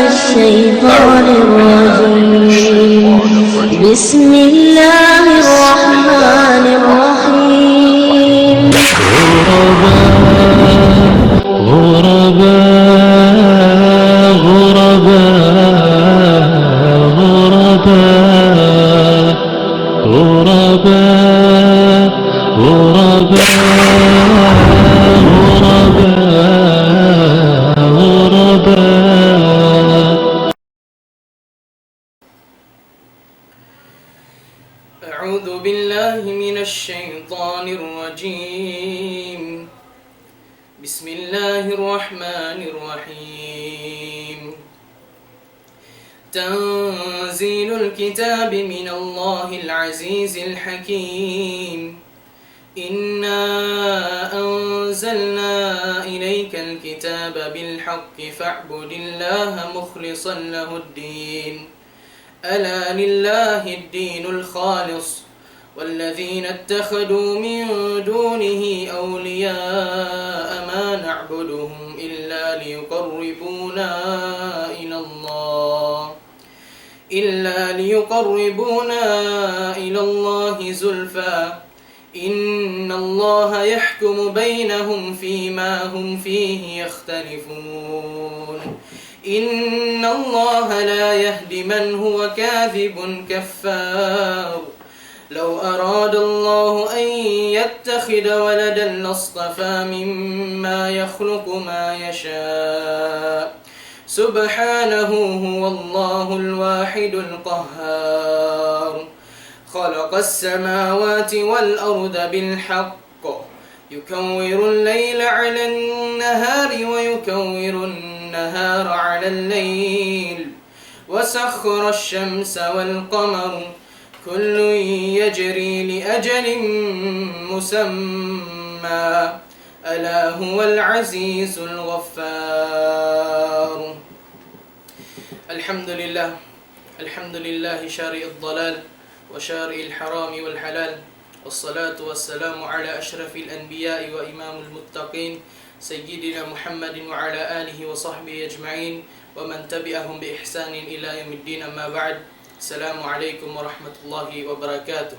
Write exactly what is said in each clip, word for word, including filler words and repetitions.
الشيطان الرجيم. بسم الله الرحمن الرحيم. غرباء، غرباء، غرباء، غرباء. غرباء، غرباء، غرباء، غرباء. أعوذ بالله من الشيطان الرجيم. بسم الله الرحمن الرحيم. تنزيل الكتاب من الله العزيز الحكيم. إنا أنزلنا إليك الكتاب بالحق فاعبد الله مخلصا له الدين. ألا لله الدين الخالص والذين اتخذوا من دونه أولياء ما نعبدهم إلا ليقربونا إلى الله إلا ليقربونا إلى الله زلفى إن الله يحكم بينهم فيما هم فيه يختلفون. إن الله لا يهدي من هو كاذب كفار. لو أراد الله أن يتخذ ولدا لاصطفى مما يخلق ما يشاء. سبحانه هو الله الواحد القهار. خلق السماوات والأرض بالحق يكور الليل على النهار ويكور النهار على الليل وسخر الشمس والقمر كل يجري لأجل مسمى ألا هو العزيز الغفار. الحمد لله. الحمد لله شارع الضلال وشارع الحرام والحلال. والصلاة والسلام على أشرف الأنبياء وإمام المتقين سيدنا محمد وعلى آله وصحبه أجمعين ومن تبعهم بإحسان إلى يوم الدين، أما بعد. السلام عليكم ورحمة الله وبركاته.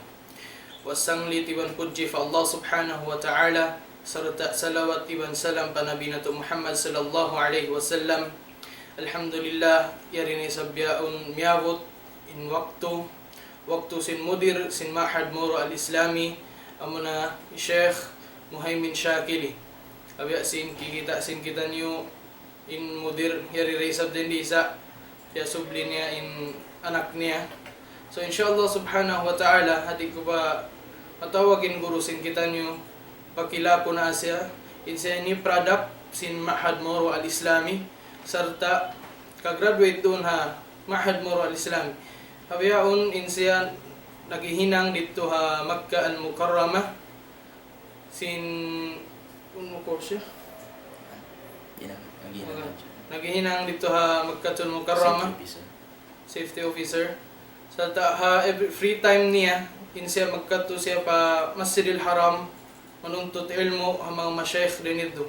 Wasanglit iban pudji pa Allah Subhanahu wa Ta'ala, sarta' salawat iban salam pa Nabi natu' Muhammad sallallahu alayhi wasallam. Alhamdulillah, yari na isab bihaun miyabut in waktu, waktu sin mudir sin Ma'had Moro Al-Islami, amuna Sheikh Muhaymin Shakili. Abiya sin kikita' sin kitaniyu, in mudir, yari da isab dindi isa, ya subli niya in anak niya. So, insha Allah Subhanahu wa Ta'ala, hati ku ba matawag in guru sin kitaniyu, pakila ku na siya, in siya ini product sin Ma'had Moro Al-Islami, sarta' ka-graduate duun ha Ma'had Moro Al-Islami. Abiya yaun in siya naghihinang didtu ha Makkah Al-Mukarramah, sin, unu course siya? Ina, naghihinang. Naghihinang didtu ha Makkatul Mukarramah. Safety officer. Safety officer. Sarta' ha every free time niya, in siya magkadtu siya pa Masjidil Haram, manuntut ilmu' ha manga mashayikh dayn didtu.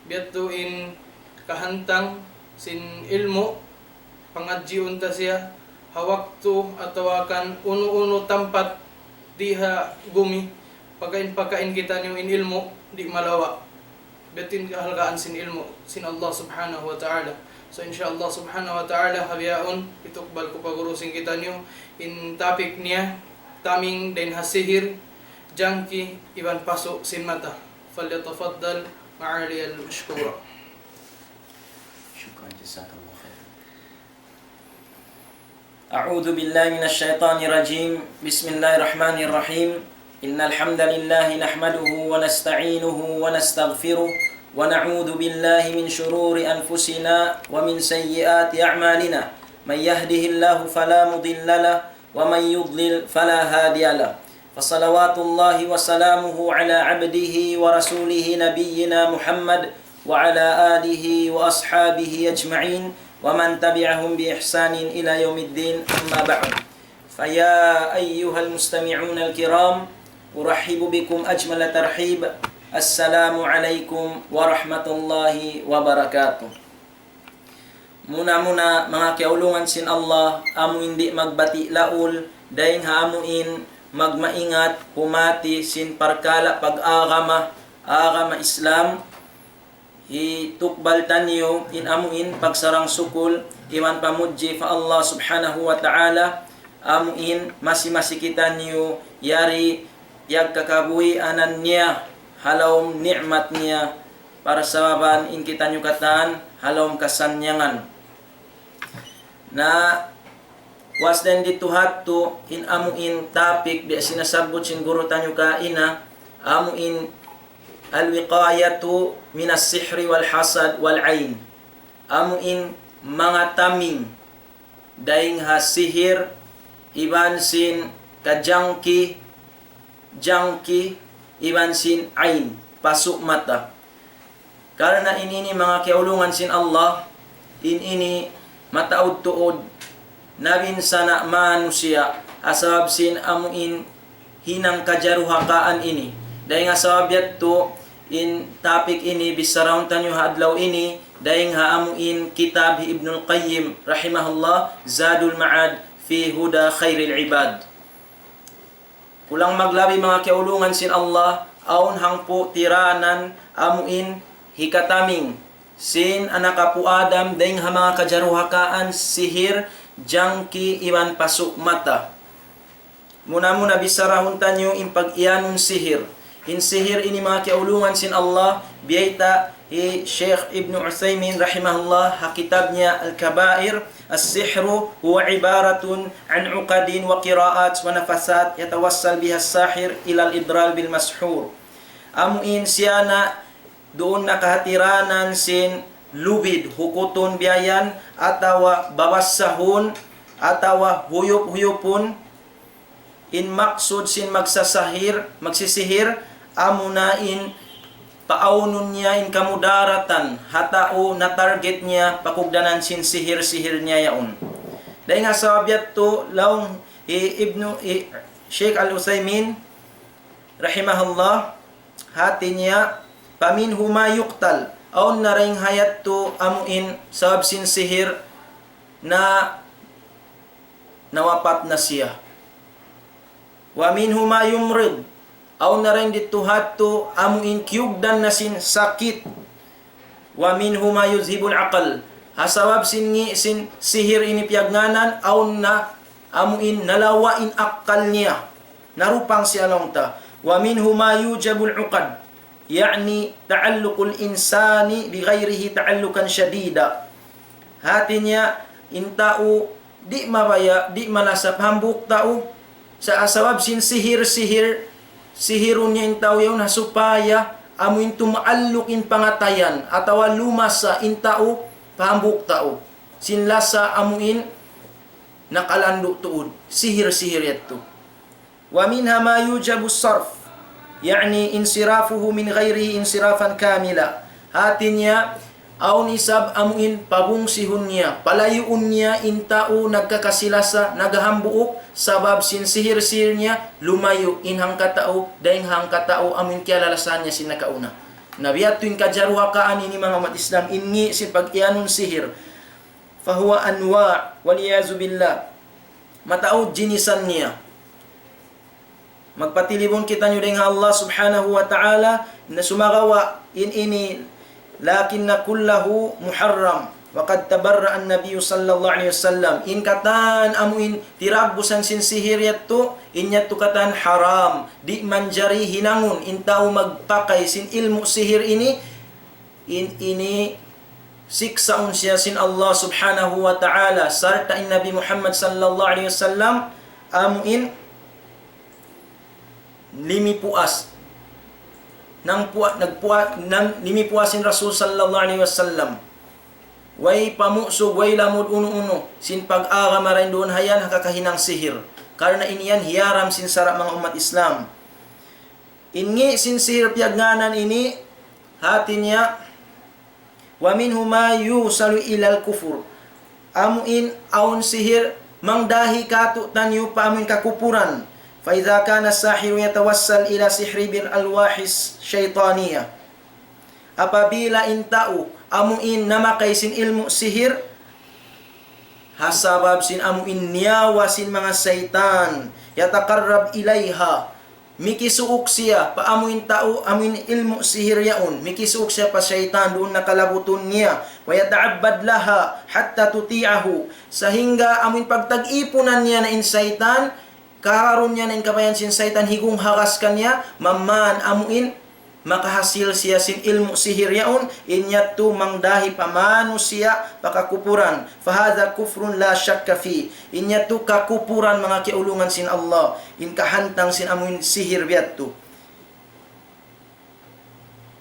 Biya' yadtu in kahantang sin ilmu', pangadjiun ta siya ha waktu atawa kan unu-unu tampat di ha gumi, pakain-pakain kitaniyu in ilmu' di' malawa'. Biya' yadtu in kahalgaan sin ilmu' sin Allah Subhanahu wa Ta'ala. So, insha Allah Subhanahu wa Ta'ala, ha bihaun, itukbal ku pa guru sin kitaniyu, in topic niya, taming dayn ha sihir, jangki, iban pasu' sin mata. فليتفضل معالي المشكور. شكرا، جزاك الله خيرا. أعوذ بالله من الشيطان الرجيم. بسم الله الرحمن الرحيم. إن الحمد لله نحمده ونستعينه ونستغفره ونعوذ بالله من شرور أنفسنا ومن سيئات أعمالنا. من يهده الله فلا مضل له ومن يضلل فلا هادي له. فصلوات الله وسلامه على عبده ورسوله نبينا محمد وعلى آله وأصحابه أجمعين ومن تبعهم بإحسان إلى يوم الدين، أما بعد. فيا أيها المستمعون الكرام، أرحب بكم أجمل ترحيب. السلام عليكم ورحمة الله وبركاته. Muna-muna, manga kiyaulungan sin Allah, amu in di' magbati' laul, dayng ha amu in magmaingat, humati sin parkala' pag-agama, agama Islam, hitukbal taniyu in amu in pagsarang-sukul, iban pamudji pa Allah Subhanahu wa Ta'ala, amu in masi-masi kitaniyu yari piyagkakabuhianan niya, ha lawm ni'mat niya, para sababan in kitaniyu katan ha lawm kasannyangan. Na, puas dayn didtu hadtu, in amu in topic di' sinasabbut sin guru taniyu kaina, amu in الوقاية من السحر والحسد والعين. Amu in manga taming dayng ha sihir, iban sin kajangki, jangki, iban sin ain, pasu' mata. Karna' in ini, manga kiyaulungan sin Allah, in ini mataud tuud nabinsana' manusiya', ha sabab sin amu in hinang kajaruhakaan ini. Dayng ha sabab yadtu, in topic ini bichara taniyu ha adlaw ini, dayng ha amu in kitab hi Ibnul Qayyim rahimahullah, Zadul Ma'ad fi Huda Khairil Ibad. Kulang maglabi, manga kiyaulungan sin Allah, awn hangpu' tiranan amu in hikataming sin anak apu' Adam dayng ha manga kajaruhakaan, sihir, jangki, iban pasu' mata. Muna-muna bicharahun taniyu in pag-iyanun sihir. In sihir ini, manga kiyaulungan sin Allah, biyayta' hi Sheikh Ibn Uthaymin rahimahullah ha kitab niya Al-Kabair, السحر هو عبارة عن عقد وقراءات ونفثات يتوسل بها الساحر إلى الإضرار بالمسحور. Amu in siya na duun na kahatiranan sin lubid, hukutun biya' yan, atawa babassahun, atawa huyup-huyupun, in maksud sin magsasahir, magsisihir, amuna in paawnun niya in kamudaratan ha tau na target niya pakugdanan sin sihir-sihir niya yaun. Dayng ha sabab yadtu, laung hi Ibnu, hi Sheikh Al-Uthaymin, rahimahullah, hati niya, فمنه ما يقتل, awn na dayng ha yadtu amu in sabab sin sihir na nawapat na siya. ومنه ما يمرض, awn na dayng didtu hadtu amu in kiyugdan na sin sakit. ومنه ما يذهب العقل, ha sabab sin ngi' sin sihir ini piyagngānan, awn na amu in nalawa' in akkal niya, narupang siya laung ta. ومنه ما يوجب العقد، يعني تعلق الإنسان بغيره تعلقا شديدا. Hati niya, in tau di' mabaya', di' malasa pa hambuuk tau, sa' sabab sin sihir-sihir, sihirun niya in tau yaun ha supaya amu in tumaalluk in pangatayan, atawa lumasa in tau pa hambuuk tau. Sin lasa amu in nakalandu' tuud, sihir-sihir yadtu. ومنها ما يوجب الصرف، يعني انصرافه من غيره انصرافا كاملا. Hati niya, awn isab amu in pabungsihun niya, palayuun niya in tau nagkakasi-lasa, naghahambuuk, sabab sin sihir-sihir niya, lumayu' in hangkatau, dayng ha hangkatau amu in kiyalalasahan niya sin nakauna. Na biya' ha yadtu in kajaruhakaan ini, manga ummat Islam, in ngi' sin pag-iyanun sihir. فهو أنواع والعياذ بالله. Mataud jinisan niya. Magpatilibun kitaniyu dayng ha Allah Subhanahu wa Ta'ala, na sumagawa' in ini, لكن كله محرم، وقد تبرأ النبي صلى الله عليه وسلم. In katan amu in tiragbusan sin sihir yadtu, in yadtu katan haram. Di' manjari hinangun in tau magpakay sin ilmu' sihir ini, in ini siksaun siya sin Allah Subhanahu wa Ta'ala, sarta' in Nabi Muhammad sallallahu alayhi wasallam, amu in limipuas. Nang pua-, nagpua-, nang limipuas in Rasul sallallahu alayhi wasallam. Way pamusug, way lamud unu-unu, sin pag-agama dayn duun ha yan, ha kakahinang sihir. Karna' in yan hiyaram sin sara' manga ummat Islam. In ngi' sin sihir piyagngānan ini, hati niya, ومنه ما يوصل إلى الكفر. Amu in awn sihir mangdahi kātu'niyu pa amu in kakupuran. فإذا كان الساحر يتوسل إلى السحر بالألواح الشيطانية. Apabila in tau amu in namakay sin ilmu' sihir, Ha sabab sin amu in niyawa sin manga saytan, يتقرب إليها, mikisuuk siya pa amu in tau, amu in ilmu' sihir yaun, mikisuuk siya pa saytan duun nakalabutun niya, ويتعبد لها حتى تطيعه, sahingga amu in pagtag-ipunan niya na in saytan, kaharun niya na in kabayaan sin saytan higung haras kaniya, mamman amu in makahasil siya sin ilmu' sihir yaun, in yadtu mangdahi pa manusiya' pa kakupuran. فهذا كفر لا شك فيه. In yadtu kakupuran manga kiyaulungan sin Allah. In kahantang sin amu in sihir biya' yadtu.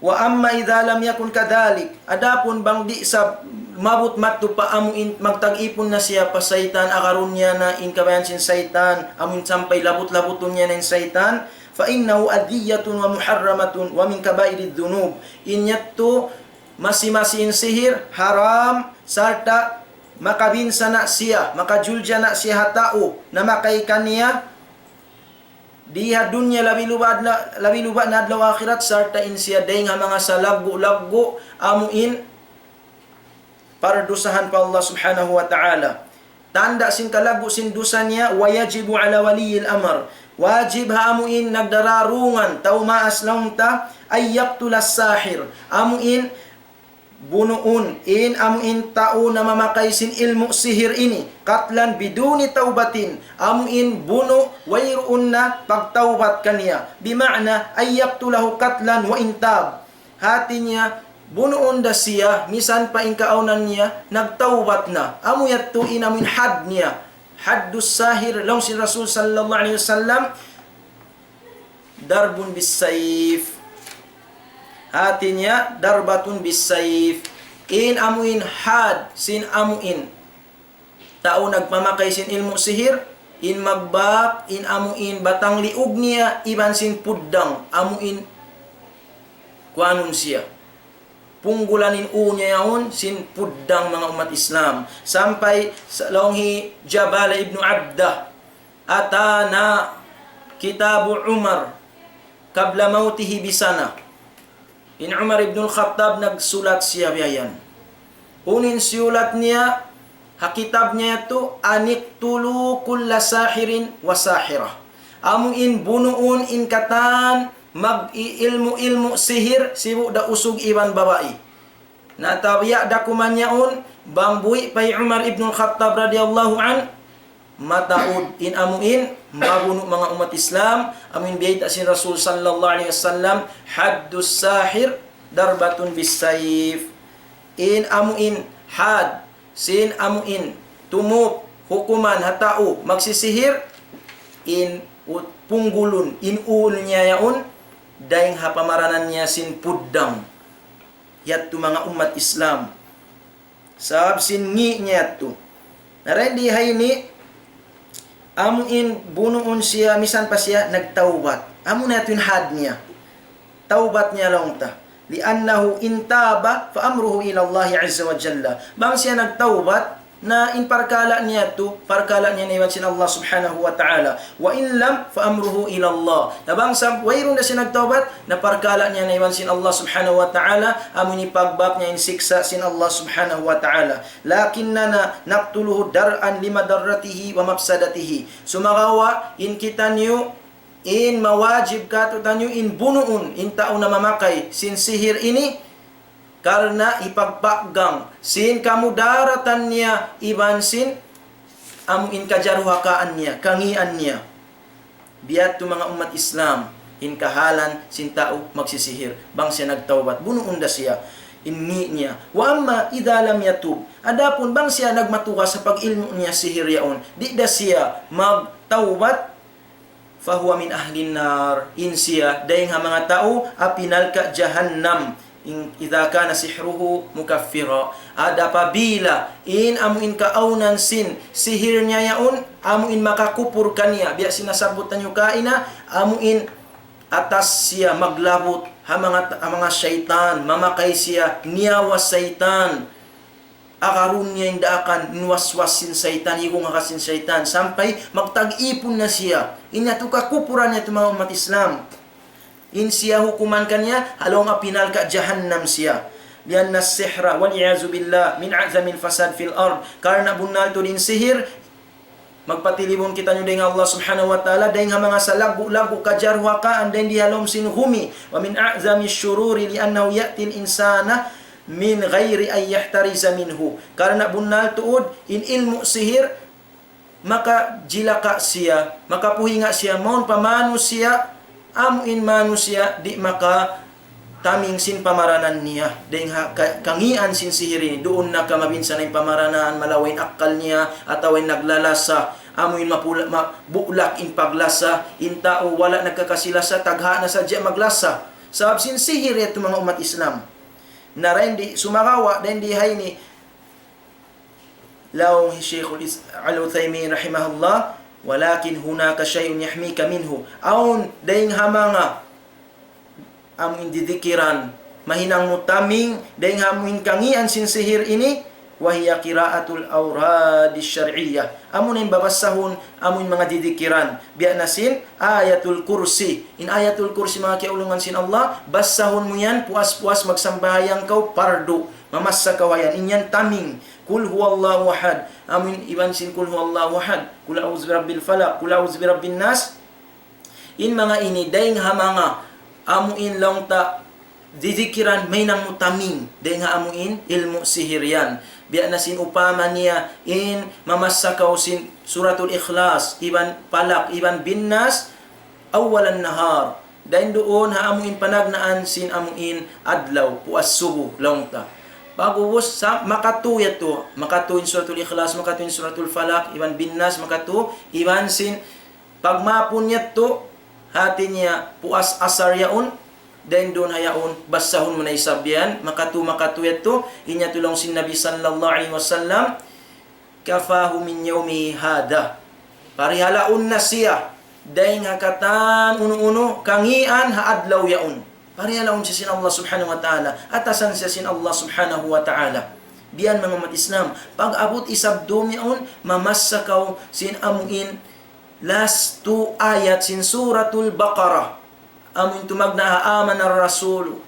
وأما إذا لم يكن كذلك. Adapun bang di' sa maabut madtu pa amu in magtag-ipun na siya pa saytan, agarun niya na in kabayaan sin saytan, amu in sampay labut-labutun niya na in saytan, فإنه أذية ومحرمة ومن كبائر الذنوب. In yadtu masi-masi in sihir, haram, sarta' makabinsa na siya, makajulja na siya ha tau namakay kaniya, di ha dunya labi-luba na, labi-luba na adlaw akhirat, sarta' in siya dayng ha manga salaggu'-laggu' amu in pardusahan pa Allah Subhanahu wa Ta'ala. Tanda' sin kalaggu' sin dusa niya, ويجب على ولي الأمر. Wajib ha amu in nagdararungan, tau maas laung ta, أن يقتل الساحر. Amu in bunuun, in amu in tau namamakay sin ilmu' sihir ini, قتلا بدون توبة. Amu in bunu' wayruun na pagtawbat kaniya. بمعنى أن يقتله قتلا وإن تاب. Hati niya, bunuun da siya, misan pa in kaawnan niya, nagtawbat na. Amu yadtu in amu in had niya. حد الساحر, laung sin Rasul sallallahu alayhi wasallam, ضرب بالسيف. Hati niya, ضربة بالسيف. In amu in had, sin amu in tau nagmamakay sin ilmu' sihir, in magbak, in amu in batang liug niya, iban sin puddang, amu in kuanun siya. Punggulan in ū niya yaun sin puddang, manga ummat Islam. Sampay sa laung hi Jabala ibnu Abdah, أتانا كتاب عمر قبل موته بسنة. In Umar ibnul Khattab nagsulat siya biya' yan. Unu in siyulat niya, ha kitab niya yadtu, أن اقتلوا كل ساحر وساحرة. Amu in bunuun in katan mag-iilmu-ilmu' sihir, sibu' da usug iban babai. Na tabiya' da kuman yaun, bang buhi' pa hi Umar ibnul Khattab radiyallahu anhu, mataud in amu in mabunu', manga ummat Islam, amu in biyayta' sin Rasul sallallahu alayhi wasallam, حد الساحر ضربة بالسيف. In amu in had, sin amu in tumup hukuman ha tau magsisihir, in ut-, punggulun, in ū niya yaun, dayng ha pamaranan niya sin puddang. Yadtu, manga ummat Islam. Sabab sin ngi' niya yadtu. Na dayn di ha ini, amu in bunuun siya, misan pa siya nagtawbat. Amu na yadtu in had niya. Tawbat niya laung ta. لأنه إن تاب فأمره إلى الله عز وجل. Bang siya nagtawbat, na in parkala' niya yadtu, parkala' niya na iban sin Allah Subhanahu wa Ta'ala. وإن لم فأمره إلى الله. Na bang sa wayruun da siya nagtawbat, na parkala' niya na iban sin Allah Subhanahu wa Ta'ala, amu in ipagbak niya in siksa' sin Allah Subhanahu wa Ta'ala. لكننا نقتله درءا لمضرته ومفسدته. Sumagawa', in kitaniyu, in mawajib kātu'niyu in bunuun in tau namamakay sin sihir ini, karna' hipagpaggang sin kamudaratan niya iban sin amu in kajaruhakaan niya, kangian niya. Biya' yadtu, manga ummat Islam, in kahalan sin tau magsisihir. Bang siya nagtawbat, bunuun da siya, in ngi' niya. وأما إذا لم يتب. Adapun bang siya nagmatugas ha pag-ilmu' niya sihir yaun, di' da siya magtawbat, فهو من أهل النار. In siya dayng ha manga tau api narka' jahannam. In, إذا كان سحره مكفرا. Ada apabila in amu in kaawnan sin sihir niya yaun, amu in makakupur kaniya. Biya' sin nasabbut taniyu kaina, amu in atas siya maglabut ha manga, ha manga saytan, mamakay siya niyawa saytan. Agarun niya in daakan, in waswas sin saytan, higung haras sin saytan, sampay magtag-ipun na siya. In yadtu kakupuran yadtu, manga ummat Islam. In siya hukuman kaniya, ha lawm api narka' jahannam siya. لأن السحر والعياذ بالله من أعظم الفساد في الأرض. Karna' bunnal tuud in sihir, magpatilibun kitaniyu dayn ha Allah Subhanahu wa Ta'ala, dayn ha manga salaggu'-laggu' kajarhuwakaan dayn di ha lawm sin humi. ومن أعظم الشرور لأنه يأتي الإنسان من غير أن يحترز منه. Karna' bunnal tuud, in ilmu' sihir, makajilaka siya, makapuhinga siya, mawn pa manusiya', amu in manusiya' di' makataming sin pamaranan niya. Dayn ha ka-, kangīan sin sihir ini, duun na ka mabinsan in pamaranan, malawa' in akkal niya, atawa in naglalasa, amu in mapula-, ma-, bulak in paglasa, in tau wala' nagkakasi-lasa, tagha' na sadja maglasa. Sabab sin sihir yadtu manga ummat Islam. Na dayn di, sumagawa', dayn di ha ini, laung hi Shaykhul Is-, Al-Uthaymin rahimahullah, ولكن هناك شيء يحميك منه. Awn dayn ha manga amu in didikiran, mahinang mu taming, dayn ha amu in kangīan sin sihir ini, وهي قراءة الأوراد الشرعية. Amu na in babassahun, amu in manga didikiran. Biya' na sin Ayatul Kursi. In Ayatul Kursi, manga kiyaulungan sin Allah, bassahun mu yan, puas-puas magsambahayang kaw, pardu. Mamassa kaw ha yan. In yan taming. قل هو الله أحد. Amu in iban sin قل هو الله أحد. قل أعوذ برب الفلق. قل أعوذ برب الناس. In manga ini, dayn ha manga, amu in laung ta, didikiran mahinang mu taming, dayn ha amu in ilmu' sihir yan. Biya' na sin upama niya, in mamassa kaw sin Suratul Ikhlas, iban Falaq, iban Bin Nas, أول النهار. Dayn duun ha amu in panagnaan sin amu in adlaw, puas subu, laung ta. Pag'ubus sa, makatu yadtu, makatu in Suratul Ikhlas, makatu in Suratul Falaq, iban Bin Nas, makatu, iban sin pagmapun yadtu, hati niya, puas asar yaun, dayn duun ha yaun, bassahun mu na isab yan, makatu, makatu yadtu, in yadtu laung sin Nabi sallallahu alayhi wasallam, كفاه من يومه هذا. Parihalaun na siya, dayn ha katan unu-unu, kangīan ha adlaw yaun. Parihalaun siya sin Allah Subhanahu wa Ta'ala, atasan siya sin Allah Subhanahu wa Ta'ala. Biya' yan manga ummat Islam, pag-abut isab dum yaun, mamassa kaw sin amu in last two ayat sin Suratul Baqarah. Amu in tumagna' ha آمن الرسول.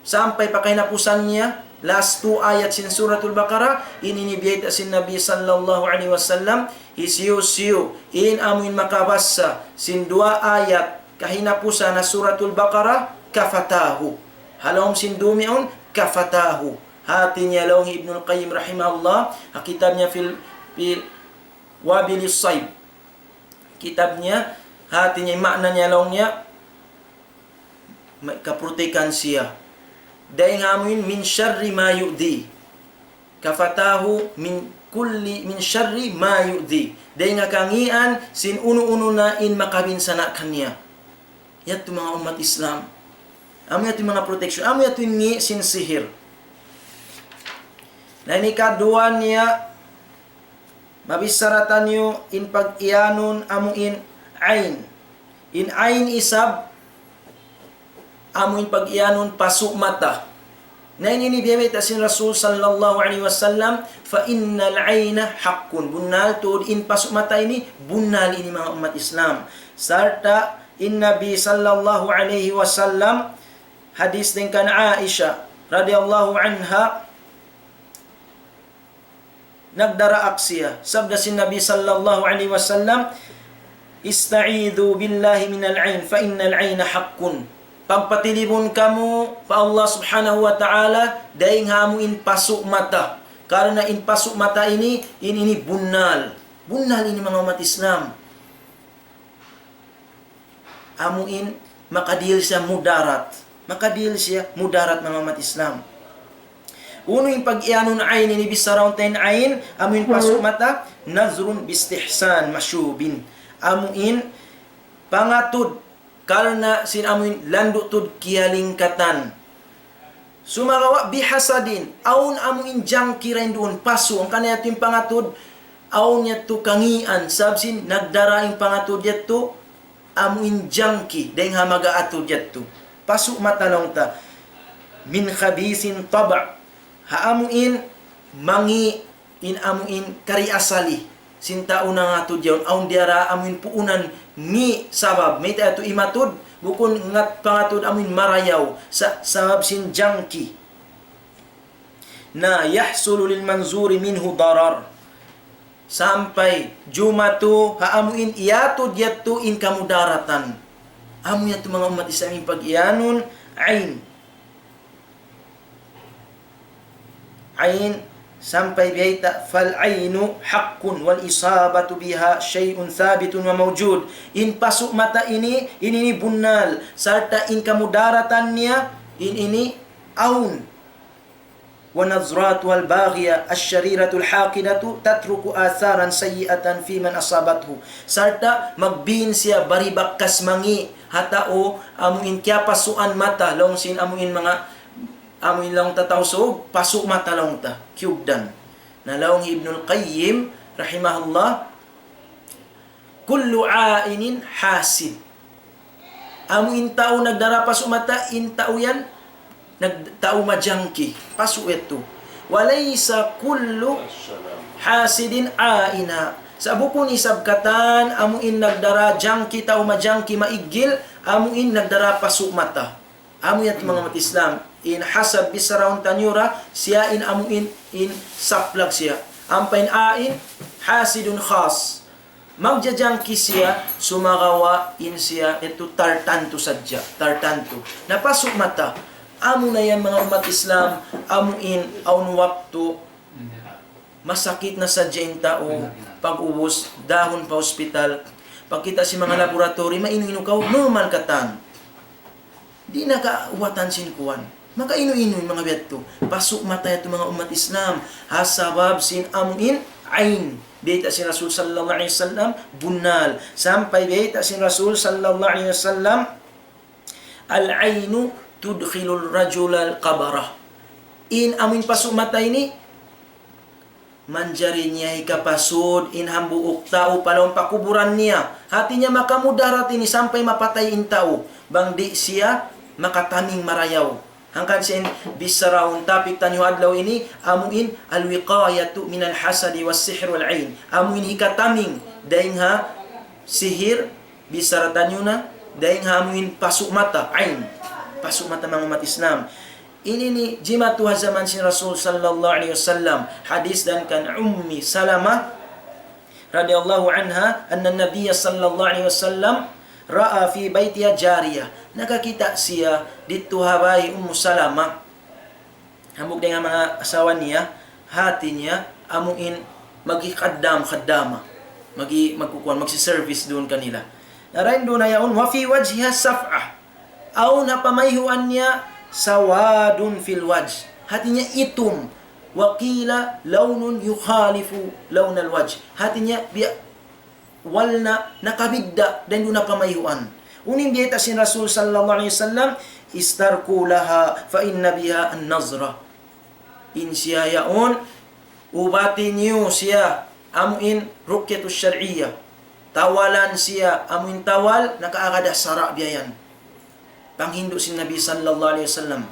Sampay pa kahinapusan niya, last two ayat sin Suratul Baqarah, in ini biyayta' sin Nabi sallallahu alayhi wasallam, hisiyu-siyu in amu in makabassa sin duwa ayat kahinapusan ha Suratul Baqarah, كفتاه. Ha lawm sin dum yaun, كفتاه. Hati niya laung hi Ibnul Qayyim rahimahullah, ha kitab niya fil, fil Wabilis Sayyib. Kitab niya, hati niya, ma'na niya laung niya, ma-, kaprotekan siya. Dayn ha amu in من شر ما يؤذيه. كفتاه من كل، من شر ما يؤذيه. Dayn ha kangīan sin unu-unu na in makabinsana' kaniya. Yadtu manga ummat Islam. Amu yadtu manga protection. Amu yadtu in ngi' sin sihir. Na ini kaduwa niya, mabichara taniyu in pag-iyanun amu in ain. In ain isab, amu in pag-iyanun pasu' mata. Na ini biyayta' sin Rasul sallallahu alayhi wasallam, فإن العين حق. Bunnal tuud in pasu' mata ini, bunnal ini manga ummat Islam. Sarta' in Nabi sallallahu alayhi wasallam, hadis dayn kan Aisha radiyallahu anha, nagdaraak siya. Sabda sin Nabi sallallahu alayhi wasallam, استعيذوا بالله من العين فإن العين حق. Pagpatilibun kamu pa Allah Subhanahu wa Ta'ala, dayn ha amu in pasu' mata. Karna' in pasu' mata ini, in ini bunnal. Bunnal ini manga ummat Islam. Amu in makadihil siya mudarat. Makadihil siya mudarat manga ummat Islam. Unu in pag-iyanun ain ini, bicharaun ta in ain, amu in pasu' mata, نظر باستحسان مشوب. Amu in pangatud, karna' sin amu in landu' tuud kiyalingkatan. Sumagawa' bihasadin, awn amu in jangki dayn duun, pasu', hangkan yadtu in pangatud, awn yadtu kangīan, sabab sin nagdara in pangatud yadtu, amu in jangki, dayn ha mag-aatud yadtu. Pasu' mata laung ta, من خبيث طبع, ha amu in mangi' in amu in kari asali sin tau nangatud yaun, awn diyara amu in puunan ngi' sabab, mayta' yadtu imatud, bukun ngat pangatud amu in marayaw, sa-, sabab sin jangki. na yahsulu lil manzuri minhu darar. Sampay jumatu ha amu in iyatud yadtu in kamudaratan. Amu yadtu manga ummat Islam in pag-iyanun ain. Ain, sampay biyayta', فالعين حق والإصابة بها شيء ثابت وموجود. In pasu' mata ini, in ini bunnal. Sarta' in kamudaratan niya, in ini awn. ونظراتها الباغية الشريرة الحاقدة تترك آثارا سيئة في من أصابته. Sarta' magbin siya bari bakas mangi' ha tau amu in kiyapasuan mata, laung sin amu in manga, amu in laung ta Tausug, pasu' mata laung ta, kiyugdan. Na laung Ibnul Qayyim, rahimahullah, كل عائن حاسد. Amu in tau nagdara pasu' mata, in tau yan, nag-, tau majangki. Pasu' yadtu. وليس كل حاسد عائنا. Sa' bukun isab katan, amu in nagdara jangki, tau majangki, maiggil, amu in nagdara pasu' mata. Amu yadtu manga ummat Islam. In hasad bichara taniyu ra, siya in amu in, in saplag siya. Ampa in ain, hasidun khas. Magjajangki siya, sumagawa' in siya, yadtu tartantu sadja, tartantu. Na pasu' mata, amu na yan manga ummat Islam, amu in awn waktu, masakit na sadja in tau, pag-ubus, dahun pa hospital, pagkita' sin manga laboratory, mainu-inu kaw, normal katan. Di' na kaawatan sin kuwan. Makainu-inu in manga biya' yadtu. Pasu' mata yadtu manga ummat Islam. Ha sabab sin amu in ain. Biyayta' sin Rasul sallallahu alayhi wasallam, bunnal. Sampay biyayta' sin Rasul sallallahu alayhi wasallam, العين تدخل الرجل القبر. In amu in pasu' mata ini, manjari niya hikapasud in hambuuk tau pa lawm pakuburan niya. Hati niya makamudarat ini sampay mapatay in tau. Bang di' siya makataming marayaw. Hangkan sin bichara tun topic taniyu adlaw ini, amu in الوقاية من الحسد والسحر والعين. Amu in hikataming, dayn ha sihir, bichara taniyu na, dayn ha amu in pasu' mata, ain. Pasu' mata manga ummat Islam. Ini ini jimatu ha jaman sin Rasul sallallahu alayhi wasallam. Hadis dayn kan Ummi Salamah radiyallahu anha, أن النبي صلى الله عليه وسلم رأى في بيتها جارية. Nakakita' siya didtu ha bāy Ummu Salamah. Hambuuk dayn ha manga asawa niya, hati niya, amu in maghi khaddam, khaddama. Maghi, magkukuwan, magsi-service duun kanila. Na dayn duun na yaun, وفي وجهها صفعة. Awn ha pamayhuan niya, سواد في الوجه. Hati niya itum. وقيل لون يخالف لون الوجه. Hati niya, biya' walna' nakabidda' dayn duun ha pamayhuan. Unu in biyayta' sin Rasul sallallahu alayhi wasallam, استرقوا لها فإن بها النظرة. In siya yaun, ubati niyu siya, amu in ruqyatus shar'iyyah. Tawalan siya, amu in tawal, nakaagad ha sara' biya' yan. Panghindu' sin Nabi sallallahu alayhi wasallam.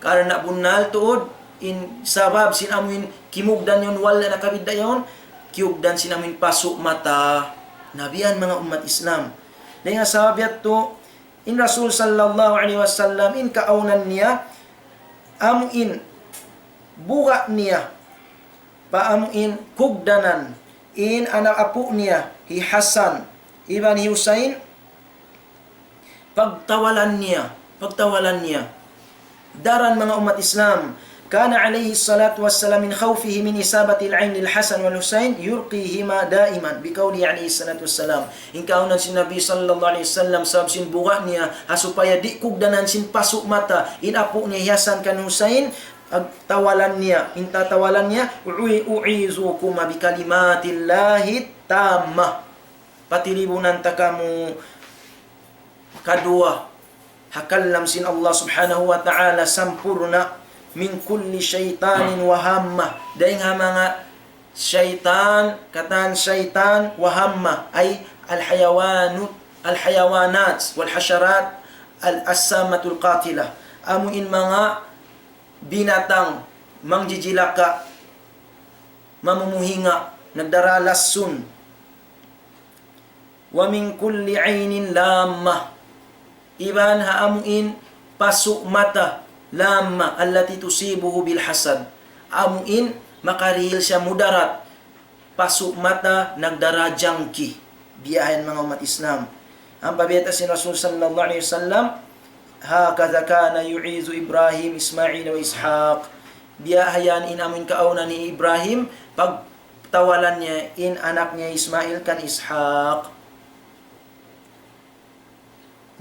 Karna' bunnal tuud, in sabab sin amu in kimugdan yaun walna' nakabidda' yaun, kiyugdan sin amu in pasu' mata. Na biya' yan manga ummat Islam. Dayn ha sabab yadtu, in Rasul sallallahu alayhi wasallam, in kaawnan niya, amu in buga' niya, pa amu in kugdanan, in anak apu' niya, hi Hasan, iban hi Husayn, pagtawalan niya, pagtawalan niya. Daran manga ummat Islam, كان عليه الصلاة والسلام من خوفه من إصابة العين للحسن والحسين يرقيهما دائما بقوله عليه الصلاة والسلام. In kaawnan sin Nabi sallallahu alayhi wasallam, sabab sin buga' niya, ha supaya di' kugdanan sin pasu' mata in apu' niya hi Hasan kan Husayn, pagtawalan niya, in tatawalan niya, أعي-، أعيذكما بكلمات الله التامة. Patilibunan ta kamu kaduwa ha kalam sin Allah Subhanahu wa Ta'ala sampurna', من كل شيطان وهامة. Dayn ha manga saytan, katan saytan, وهامة, ay الحيوان، الحيوانات والحشرات ال-، السامة القاتلة. Amu in manga binatang mangjijilaka, mamumuhinga, nagdara lasun. ومن كل عين لامة. Iban ha amu in pasu' mata. لامة التي تصيبه بالحسد. Amu in makarihil siya mudarat, pasu' mata nagdara jangki. Biya' yan manga ummat Islam. Ampa biyayta' sin Rasul sallallahu alayhi wasallam, هكذا كان يعيذ إبراهيم إسماعيل وإسحاق. Biya' yan in amu in kaawnan hi Ibrahim, pagtawalan niya in anak niya Ismail kan Ishaq.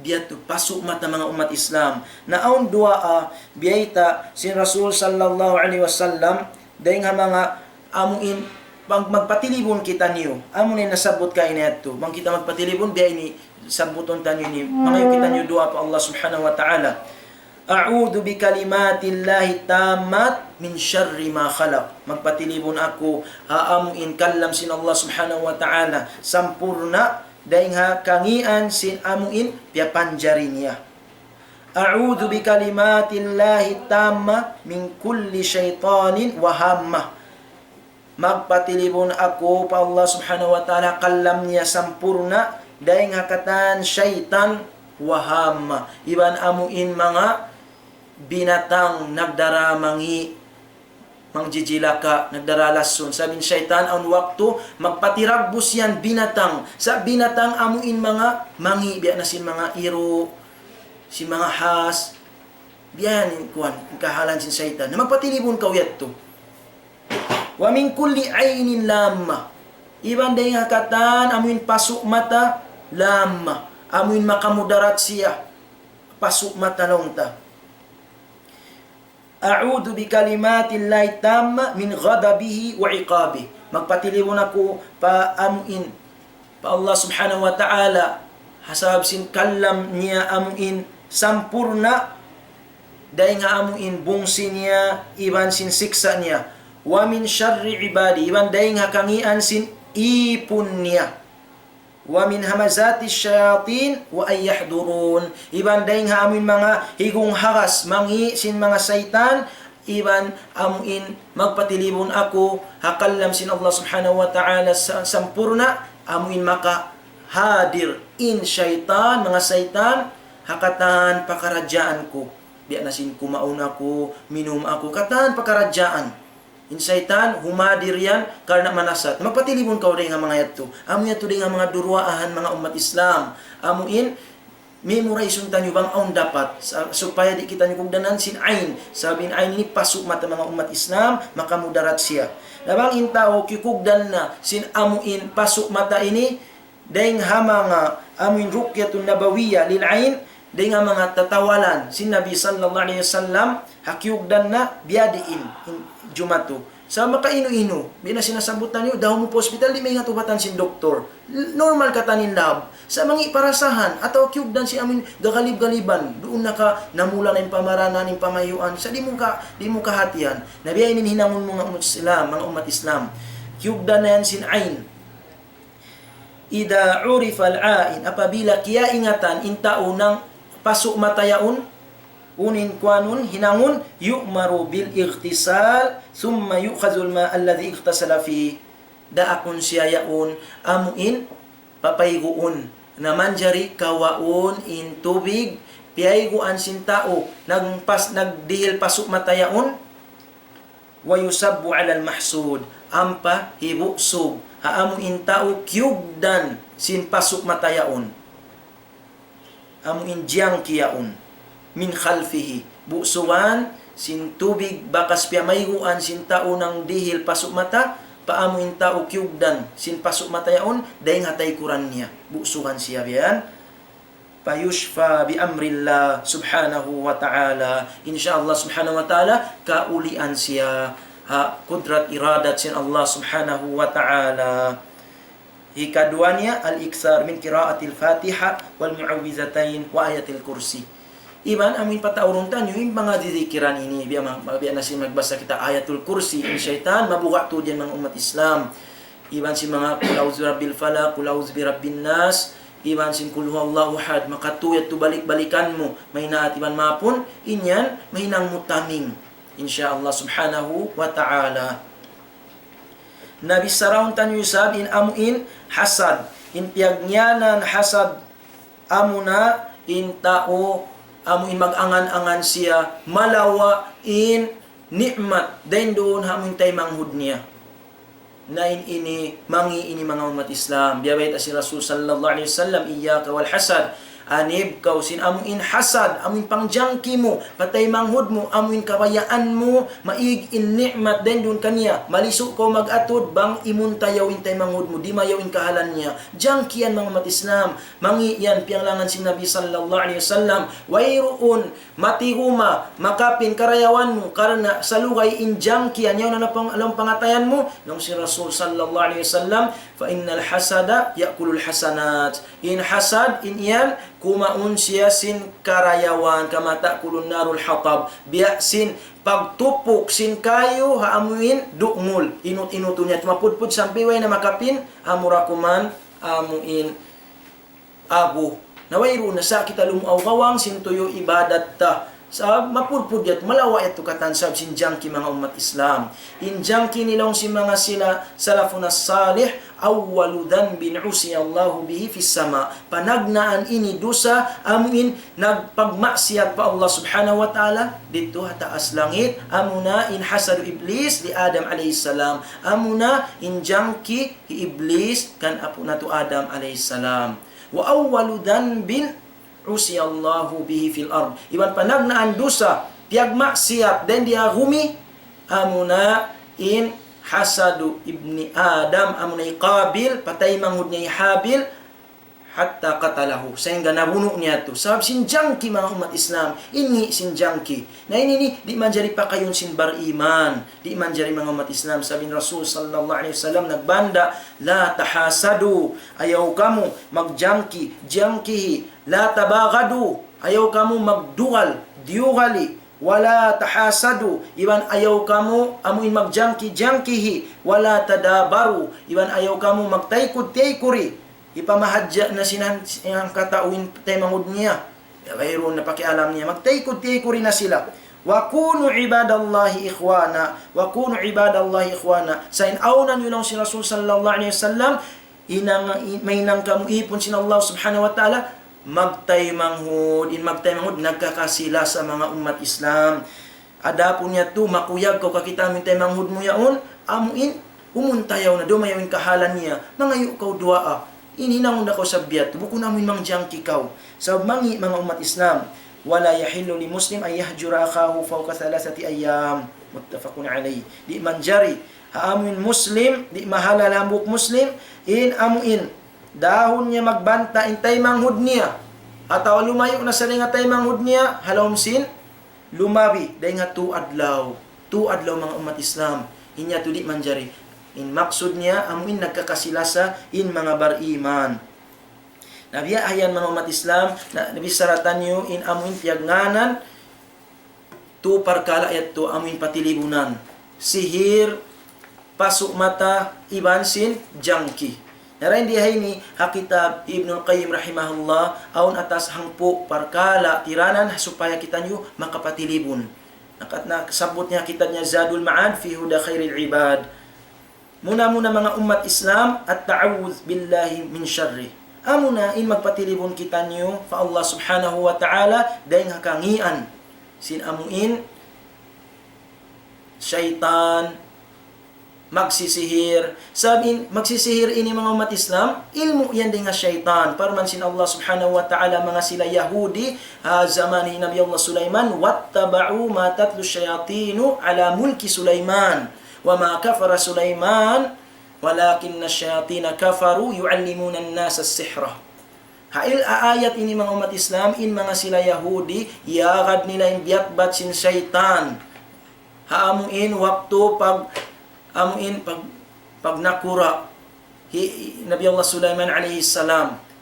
Biya' tu pasu' mata manga ummat Islam. Na awn duwaa, biyayta' sin Rasul sallallahu alayhi wasallam, dayng ha manga amu in, bang magpatilibun kitaniyu. Amu na in nasabbut kaina yadtu. Bang kita magpatilibun, biya' ini sabbutun taniyu ini. Mangayu' kitaniyu duwaa pa Allah subhanahu wa ta'ala. أعوذ بكلمات الله التامات من شر ما خلق. Magpatilibun aku ha amu in kalam sin Allah subhanahu wa ta'ala sampurna' dayng ha kangīan sin amu in piyapanjari niya. أعوذ بكلمات الله التامة من كل شيطان وهامة. Magpatilibun aku pa Allah subhanahu wa ta'ala kalam niya sampurna' dayng ha katan saytan wa hamma. Iban amu in manga binatang nagdara mangi', mangjijilaka, nagdara lasun. Sabab in saytan awn waktu magpatiragbus yan binatang. Sa' binatang amu in manga mangi', biya' na sin manga iru', sin manga has. Biya' yan in kuwan, in kahalan sin saytan. Na magpatilibun kaw yadtu. ومن كل عين لامة. Iban dayng ha katan amu in pasu' mata lamma. Amu in makamudarat siya. Pasu' mata laung ta. أعوذ بكلمات الله التامة من غضبه وعقابه. Magpatilibun aku pa amu in, pa Allah subhanahu wa ta'ala, ha sabab sin kalam niya amu in sampurna', dayng ha amu in bungsi niya, iban sin siksa' niya. ومن شر عباده, iban dayng ha kangīan sin ipun niya. ومن همزات الشياطين وأن يحضرون. Iban dayng ha amu in manga higung haras, mangi' sin manga saytan, iban amu in magpatilibun aku ha kalam sin Allah subhanahu wa ta'ala sa-, sampurna', amu in makahadir in saytan, manga saytan, ha katan pakaradjaan ku. Biya' na sin kumaun aku, minum aku, katan pakaradjaan. In saytan, humadir yan karna' manasat. Magpatilibun kaw dayng ha manga yadtu. Amu yadtu dayng ha manga duwaahan manga ummat Islam. Amu in, memorize-un taniyu bang awn dapat. Sa-, supaya di' kitaniyu kugdanan sin ain. Sabab in ain ini pasu' mata manga ummat Islam, makamudarat siya. Na bang in tau kiyugdan na sin amu in pasu' mata ini, dayng ha manga amu in ruqyatun nabawiyya lil ain, dayng ha manga tatawalan sin Nabi sallallahu alayhi wasallam, ha kiyugdan na biya' diin in jumatu. Sa' makainu-inu, biya' na sin nasabbut taniyu, dahun mu pa hospital, di' maingat ubatan sin doktor. L-, normal katan in lab. Sa' mangi' parasahan, atawa kiyugdan sin amu in gagalib-galiban, duun na ka namula na in pamaranan, in pamayhuan, sa' di' mu ka, di' mu kahatihan. Na biya' ini in hinangun mu manga ummat Islam, manga ummat Islam. Kiyugdan na yan sin ain. إذا عرف العائن, apabila kiyaingatan in tau nang pasu' mata yaun, unu in kuanun, hinangun, يؤمر بالاغتسال ثم يؤخذ الماء الذي اغتسل فيه. Daakun siya yaun, amu in, papayguun. Na manjari kawaun in tubig, piyayguan sin tau, nagpas-, nagdihil pasu' mata yaun, ويصب على المحسود, ampa hibuksug ha amu in tau kiyugdan sin pasu' mata yaun. Amu in jiyangki yaun. من خلفه, buksugan sin tubig bakas piyamayguan sin tau nagdihil pasu' mata, pa amu in tau kiyugdan sin pasu' mata yaun, dayng ha taykuran niya. Buksugan siya biya' yan. فيشفى بأمر الله سبحانه وتعالى. In sha Allah subhanahu wa ta'ala, kaulian siya ha kudrat iradat sin Allah subhanahu wa ta'ala. Hikaduwa niya, الإكثار من قراءة الفاتحة والمعوذتين وآية الكرسي. Iban amu in pataurun taniyu, in manga didikiran ini, biya' ma-, biya' na sin magbasa kita Ayatul Kursi, in saytan, mabuga' tuud yan manga ummat Islam. Iban sin manga قل أعوذ برب الفلق, قل أعوذ برب الناس, iban sin قل هو الله أحد, makatuyat tu balik-balikan mu, maynaat iban maapun, in yan, mahinang mu taming. In sha Allah subhanahu wa ta'ala. Na bissaraun taniyu isab in amu in hasad, in piyagngiyanan hasad, amuna in tau amu in mag-angan-angan siya, malawa' in ni'mat, dayn duun ha amu in taymanghud niya. Na in ini, mangi' ini manga ummat Islam. Biya' bayta' sin Rasul sallallahu alayhi wasallam, "Iyyaka wal hasad." Anib kaw sin amu in hasad, amu in pangjangki mu, pa taymanghud mu, amu in kabayaan mu, maig in ni'mat dayn duun kaniya. Malisu' kaw mag-atud, bang imuntayaw in taymanghud mu, dimayaw in kahalan niya. Jangki yan manga ummat Islam. Mangi' yan, piyanglangan sin Nabi sallallahu alayhi wasallam. Wayruun, matiguma, makapin karayawan mu, karna' salugay in jangki, ayaw na lapang, laung pangatayan mu, laung sin Rasul sallallahu alayhi wasallam, "Fa innal hasada ya'kulul hasanat." In hasad, in yan, kumaun siya sin karayawan, kama ta'kulun narul hatab. Biya' sin pagtupuk sin kayu, ha amu in dungul. Inut-inutun niya, tumapudpud sampay way na makapin, amura kuman, amu in abu. Na wayruun na sa' kita lumuaw kawang sin tuyu' ibadat ta. Sa' mapudpud yadtu, malawa' yadtu katan sabab sin jangki manga ummat Islam. In jangki ini laung sin manga sila salafun as-salih, "Awwalu dhanbin usiyallahu bihi fis sama." Panagnaan ini dusa, amu in nagpagmaksiyat pa Allah subhanahu wa ta'ala, didtu ha taas langit, amuna in hasadu Iblis li Adam alayhi salam. Amuna in jangki hi Iblis kan apu' natu' Adam alayhi salam. "Wa awwalu dhanbin usiyallahu bihi fil ard." Iban panagnaan dusa, piyagmaksiyat dayn di ha gumi, amuna in hasadu ibni Adam, amuna hi Qabil, pa taymanghud niya hi Habil, hatta qatalahu, sahingga nabunu' niya yadtu. Sabab sin jangki manga ummat Islam, ini sin jangki. Na ini ini, di' manjari pakayun sin bariman. Di' manjari manga ummat Islam, sabab in Rasul sallallahu alayhi wasallam nagbanda', "La tahasadu," ayaw kamu magjangki, jangkihi, "La tabaghadu," ayaw kamu magdugal, diyugali, "Wa la tahasadu," iban ayaw kamu amu in magjangki, jangkihi, "Wa la tadabaru," iban ayaw kamu magtaykud-taykuri. Hipamahadja' na sin hangkatau in taymanghud niya. Ya, wayruun na pakialam niya. Magtaykud-taykuri na sila. "Wa kunu ibadallahi ikhwana. Wa kunu ibadallahi ikhwana." Sa' in awn niyu laung sin Rasul sallallahu alayhi wasallam, hinang, mahinang kamu ipun sin Allah subhanahu wa ta'ala, magtaymanghud. In magtaymanghud, nagkakasi-lasa manga ummat Islam. Adapun yadtu, makuyag kaw kakitaan mu in taymanghud mu yaun, amu in, umuntayaw na, dumayaw in kahalan niya, mangayu' kaw duwaa. In hinangun da kaw sabab yadtu, bukun amu in mangjangki kaw. Sabab mangi' manga ummat Islam, "Wa la yahillu li muslim an yahjura akhahu fawqa thalathati ayyam." Muttafaqun alayh. Di' manjari, ha amu in Muslim, di' mahalal hambuuk Muslim, in amu in, dahun niya magbanta' in taymanghud niya, atawa lumayu' na sa dayn ha taymanghud niya, ha lawm sin, lumabi, dayn ha tu adlaw. Tu adlaw manga ummat Islam. In yadtu di' manjari. In maksud niya, amu in nagkakasi-lasa, in manga bariman. Na biya' ha yan manga ummat Islam, na, nabichara taniyu in amu in piyagngānan, tu parkala' yadtu amu in patilibunan. Sihir, pasu' mata, iban sin jangki. Na dayn di ha ini, ha kitab Ibnul Qayyim rahimahullah, awn atas hangpu' parkala' tiranan supaya kitaniyu makapatilibun. Nakat-, nasabbut niya ha kitab niya Zadul Ma'ad fi Huda Khairil Ibad. Muna-muna manga ummat Islam, at-ta'awudh billahi min sharrih. Amuna in magpatilibun kitaniyu pa Allah subhanahu wa ta'ala dayn ha kangīan sin amu in saytan, magsisihir. Sabab in magsisihir ini manga ummat Islam, ilmu' yan dayn ha saytan. Parman sin Allah subhanahu wa ta'ala manga sila Yahudi, ha jaman hi Nabi Allah Sulaiman, "Wattaba'u ma tatlu shayatinu ala mulki Sulaiman." وما كفر سليمان ولكن الشياطين كفروا يعلمون الناس السحر. Ha il-, ha ayat ini manga ummat Islam, in manga sila Yahudi, iyagad nila in biyatbat sin saytan. Ha amu in waktu pag, amu in pag, pagnakura' hi Nabi Allah Sulaiman alayhi salam.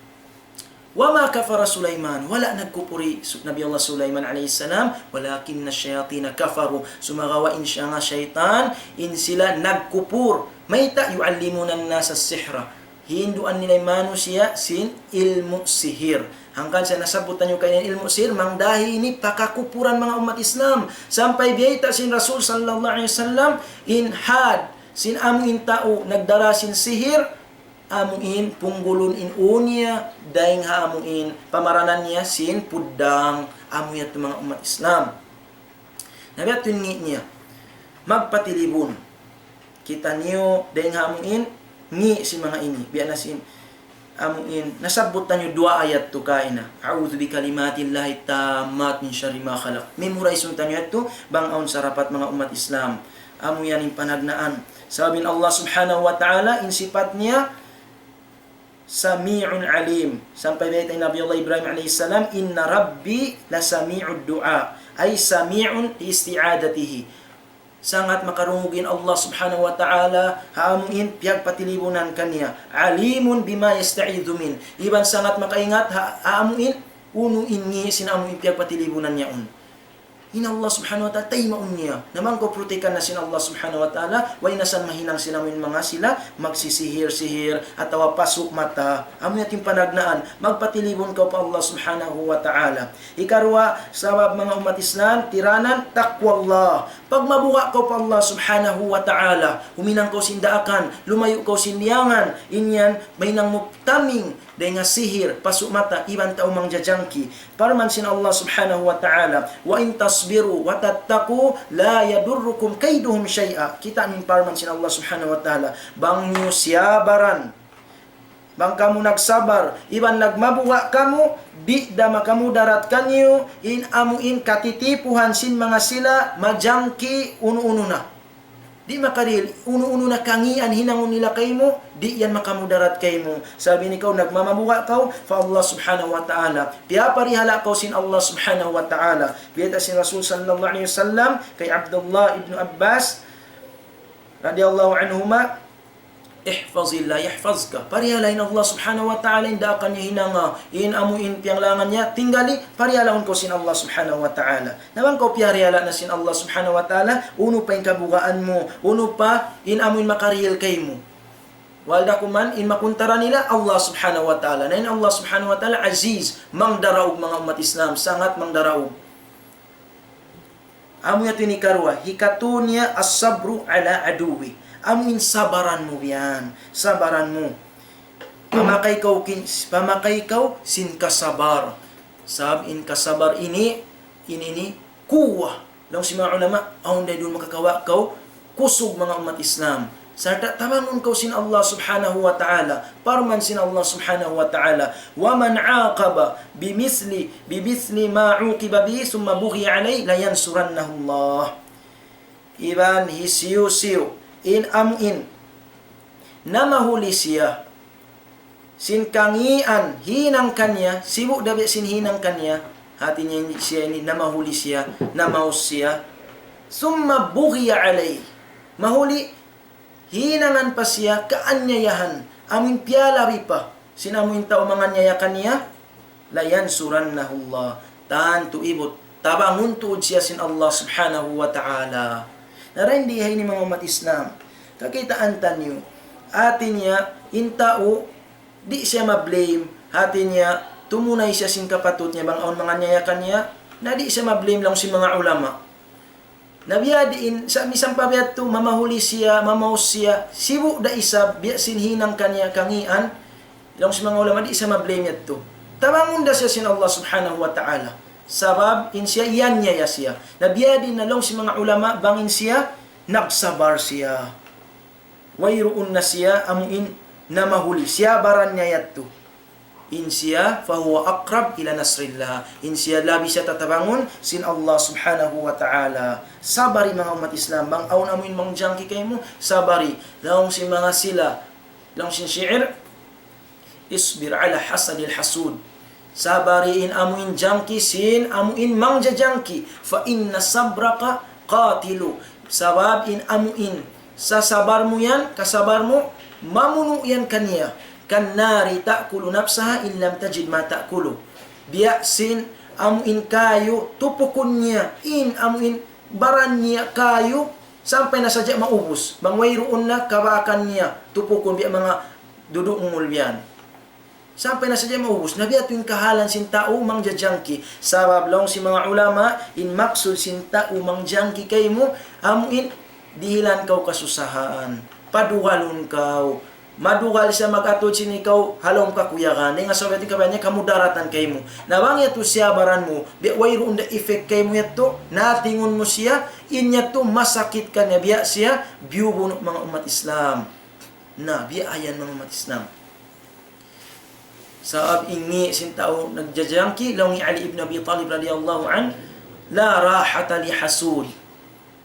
وما كفر سليمان, wala' nagkupur hi Su-, Nabi Allah Sulaiman alayhi salam, ولكن الشياطين كفروا. Sumagawa' in siya nga saytan, in sila nagkupur. Mayta'? يعلمون الناس السحر. Hinduan nila in manusiya' sin ilmu' sihir. Hangkan sa nasabbut taniyu kaina in ilmu' sihir, mangdahi ini pakakupuran manga ummat Islam. Sampay biyayta' sin Rasul sallallahu alayhi wasallam, in had, sin amu in tau nagdara sin sihir, amuin punggulun in ū niya, dayn ha amuin pamaranan niya sin puddang, amu yadtu manga ummat Islam. Na biya' ha yan in ngi' niya. Magpatilibun kitaniyu dayn ha amuin ngi' sin manga ini. Biya' na sin amuin nasabbut taniyu duwaa yadtu kaina. أعوذ بكلمات الله التامات من شر ما خلق. Memorize-un taniyu yadtu bang awn sarapat manga ummat Islam. Amu yan in panagnaan. Sabab in Allah Subhanahu wa Ta'ala, in sipat niya, سميع عليم. Sampay bayta' hi Nabi Allah Ibrahim alayhi salam, إن ربي لسميع الدعاء، أي سميع لاستعاذته. Sangat makarungug in Allah Subhanahu wa Ta'ala ha amuin piyagpatilibunan kaniya. عليم بما يستعيذ منه. Iban sangat makaingat ha, ha amuin unu in ngi' sin amuin piyagpatilibunan niya yaun. In Allah Subhanahu wa Ta'ala, taymaun niya. Na bang kaw protekan na sin Allah Subhanahu wa Ta'ala, way na san mahinang sin amuin manga sila magsisihir-sihir, atawa pasu' mata. Amu yan in panagnaan, magpatilibun kaw pa Allah Subhanahu wa Ta'ala. Hikaruwa, sabab manga ummat Islam, tiranan, تقوى الله. Pagmabuga' kaw pa Allah Subhanahu wa Ta'ala, huminang kaw sin daakan, lumayu' kaw sin liyangan, in yan, mahinang mu taming, dayn ha sihir, pasu' mata, iban tau mangjajangki. Parman sin Allah Subhanahu wa Ta'ala, وإن تصبروا وتتقوا لا يضركم كيدهم شيئا. Kita' niyu in parman sin Allah Subhanahu wa Ta'ala. Bang niyu siyabaran, bang kamu nagsabar, iban nagmabuga' kamu, di' da makamudarat kaniyu in amuin katitipuhan sin manga sila majangki unu-unu na. Di' makarihil, unu-unu na kangian hinangun nila kaymu, di' yan makamudarat kaymu. Sabab in ikaw nagmamabuga' kaw pa Allah Subhanahu wa Ta'ala. Piyaparihala' kaw sin Allah Subhanahu wa Ta'ala. Biyayta' sin Rasul sallallahu alayhi wasallam kay Abdullah ibn Abbas radiyallahu anhuma, احفظ الله يحفظك. Parihala' in Allah Subhanahu wa Ta'ala in daakan niya hinanga, in amuin piyanglangan niya, tinggali, parihalaun kaw sin Allah Subhanahu wa Ta'ala. Na bang kaw piyarihala' na sin Allah Subhanahu wa Ta'ala, unu pa in kabugaan mu, unu pa in amuin makarihil kaymu. Wala' da kuman in makuntara nila Allah Subhanahu wa Ta'ala. Na in Allah Subhanahu wa Ta'ala Aziz, mangdaraug manga ummat Islam, sangat mangdaraug. Amu yadtu in hikaruwa, hikatu niya الصبر على عدوه. Amu in sabaran mu yan, sabaran mu. Pamakay kaw kin-, pamakay kaw sin kasabar. Sabab in kasabar ini, ini, ini, kuwa. Laung sin manga ulama, awn da duun makakawa' kaw kusug manga ummat Islam. Sarta' tabangun kaw sin Allah Subhanahu wa Ta'ala. Parman sin Allah Subhanahu wa Ta'ala, ومن عاقب بمثل، بمثل ما عوقب به ثم بغي عليه لينصرنه الله. Iban hisiyu-siyu in amuin namahuli siya sin kangian hinang kaniya, sibu' da biya' sin hinang kaniya, hati niya siya ini namahuli siya, namaus siya. ثم بغي عليه. Mahuli hinangan pa siya kaanyayahan, amuin piyalabi pa sin amuin tau manganiyaya kaniya, لينصرنه الله. Tantu ibut, tabangun tuud siya sin Allah Subhanahu wa Ta'ala. Na dayn di ha ini manga ummat Islam, kakitaan taniyu, hati niya, in tau, di' siya ma-blame, hati niya, tumunay siya sin kapatut niya, bang awn manganiyaya kaniya, na di' siya ma-blame laung sin manga ulama. Na biya' diin, sa' misan pa biya' yadtu, mamahuli siya, mamaus siya, sibu' da isab, biya' sin hinang kaniya kangian, laung sin manga ulama, di' siya ma-blame yadtu. Tabangun da siya sin Allah Subhanahu wa Ta'ala. Sabab, in siya, iyaniyaya siya. Na biya' diin na laung sin manga ulama, bang in siya, nagsabar siya. Wayruun na siya amuin namahuli. Siyabaran niya yadtu. In siya, فهو أقرب إلى نصر الله. In siya labi siya tatabangun sin Allah Subhanahu wa Ta'ala. Sabari manga ummat Islam, bang awn amuin mangjangki kaymu, sabari. Laung sin manga sila, laung sin shi'ir, اصبر على حسد الحسود. Sabari in amuin jangki sin amuin mangjajangki. فإن صبرك قاتل. Sabab in amuin sasabar mu yan, kasabar mu, mamunu' yan kaniya. كالنار تأكل نفسها إن لم تجد ما تأكل. Biya' sin amuin kayu, tupukun niya in amuin baran niya kayu, sampay na sadja maubus. Bang wayruun na kabakan niya, tupukun biya' manga dudungul yan. Sampay na sadja maubus. Na biya' ha yan in kahalan sin tau mangjajangki. Sabab laung sin manga ulama, in maksud sin tau mangjangki kaymu, amuin dihilan kaw kasusahan. Padugalun kaw. Madugal siya mag-atud sin ikaw ha lawm kakuyagan. Dayn ha sabab yadtu in kabaya' niya kamudaratan kaymu. Na bang yadtu siyabaran mu, biya' wayruun da effect kaymu yadtu, natingun mu siya, in yadtu masakit kaniya, biya' siya biyubunu' manga ummat Islam. Na, biya' yan manga ummat Islam. Sabab in ngi' sin tau nagjajangki, laung hi Ali ibn Abi Talib radiyallahu anhu, لا راحة لحسود.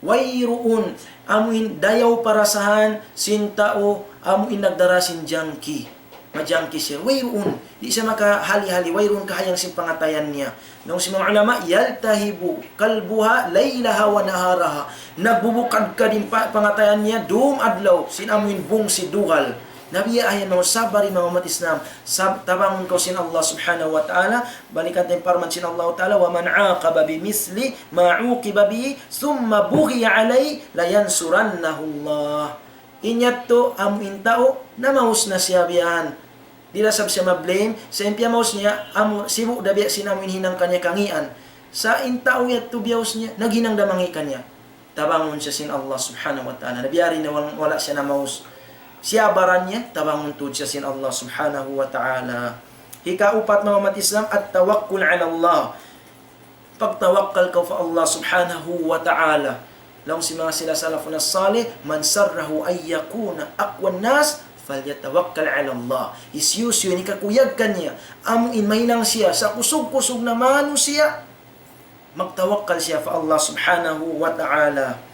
Wayruun, amuin dayaw parasahan sin tau, amuin nagdara sin jangki. Majangki siya. Wayruun. Di' siya makahali-hali. Wayruun kahayang sin pangatayan niya. Laung sin manga ulama, يلتهب كلبها ليلها ونهارها. Nagbubukadkad in pa-, pangatayan niya, dum adlaw, sin amuin bungsi dugal. Na biya' yan manga, sabari manga ummat Islam. Sab-, tabangun kaw sin Allah subhanahu wa ta'ala. Balikan ta in parman sin Allah ta'ala, ومن عاقب بمثل ما عوقب به ثم بغي عليه لينصرنه الله. In yadtu amuin tau, namaus na siya biya' yan. Di' da isab siya ma-blame, sa' in piyamaus niya, amu, sibu' da biya' sin amuin hinang kaniya kangīan. Sa' in tau yadtu biya' maus niya, naghinang da mangī' kaniya. Tabangun siya sin Allah subhanahu wa ta'ala. Na biya' diin na wal-, wala' siya namaus. Siyabaran niya, tabangun tuud siya sin Allah subhanahu wa ta'ala. Hikaupat manga ummat Islam, التوكل على الله. Pagtawakkal kaw pa Allah subhanahu wa ta'ala. Laung sin manga sila salafun salih, من سره أن يكون أقوى الناس فليتوكل على الله. Hisiyu-siyu in hikakuyag kaniya, amuin mahinang siya sa kusug-kusug na manusiya', magtawakkal siya pa Allah subhanahu wa ta'ala.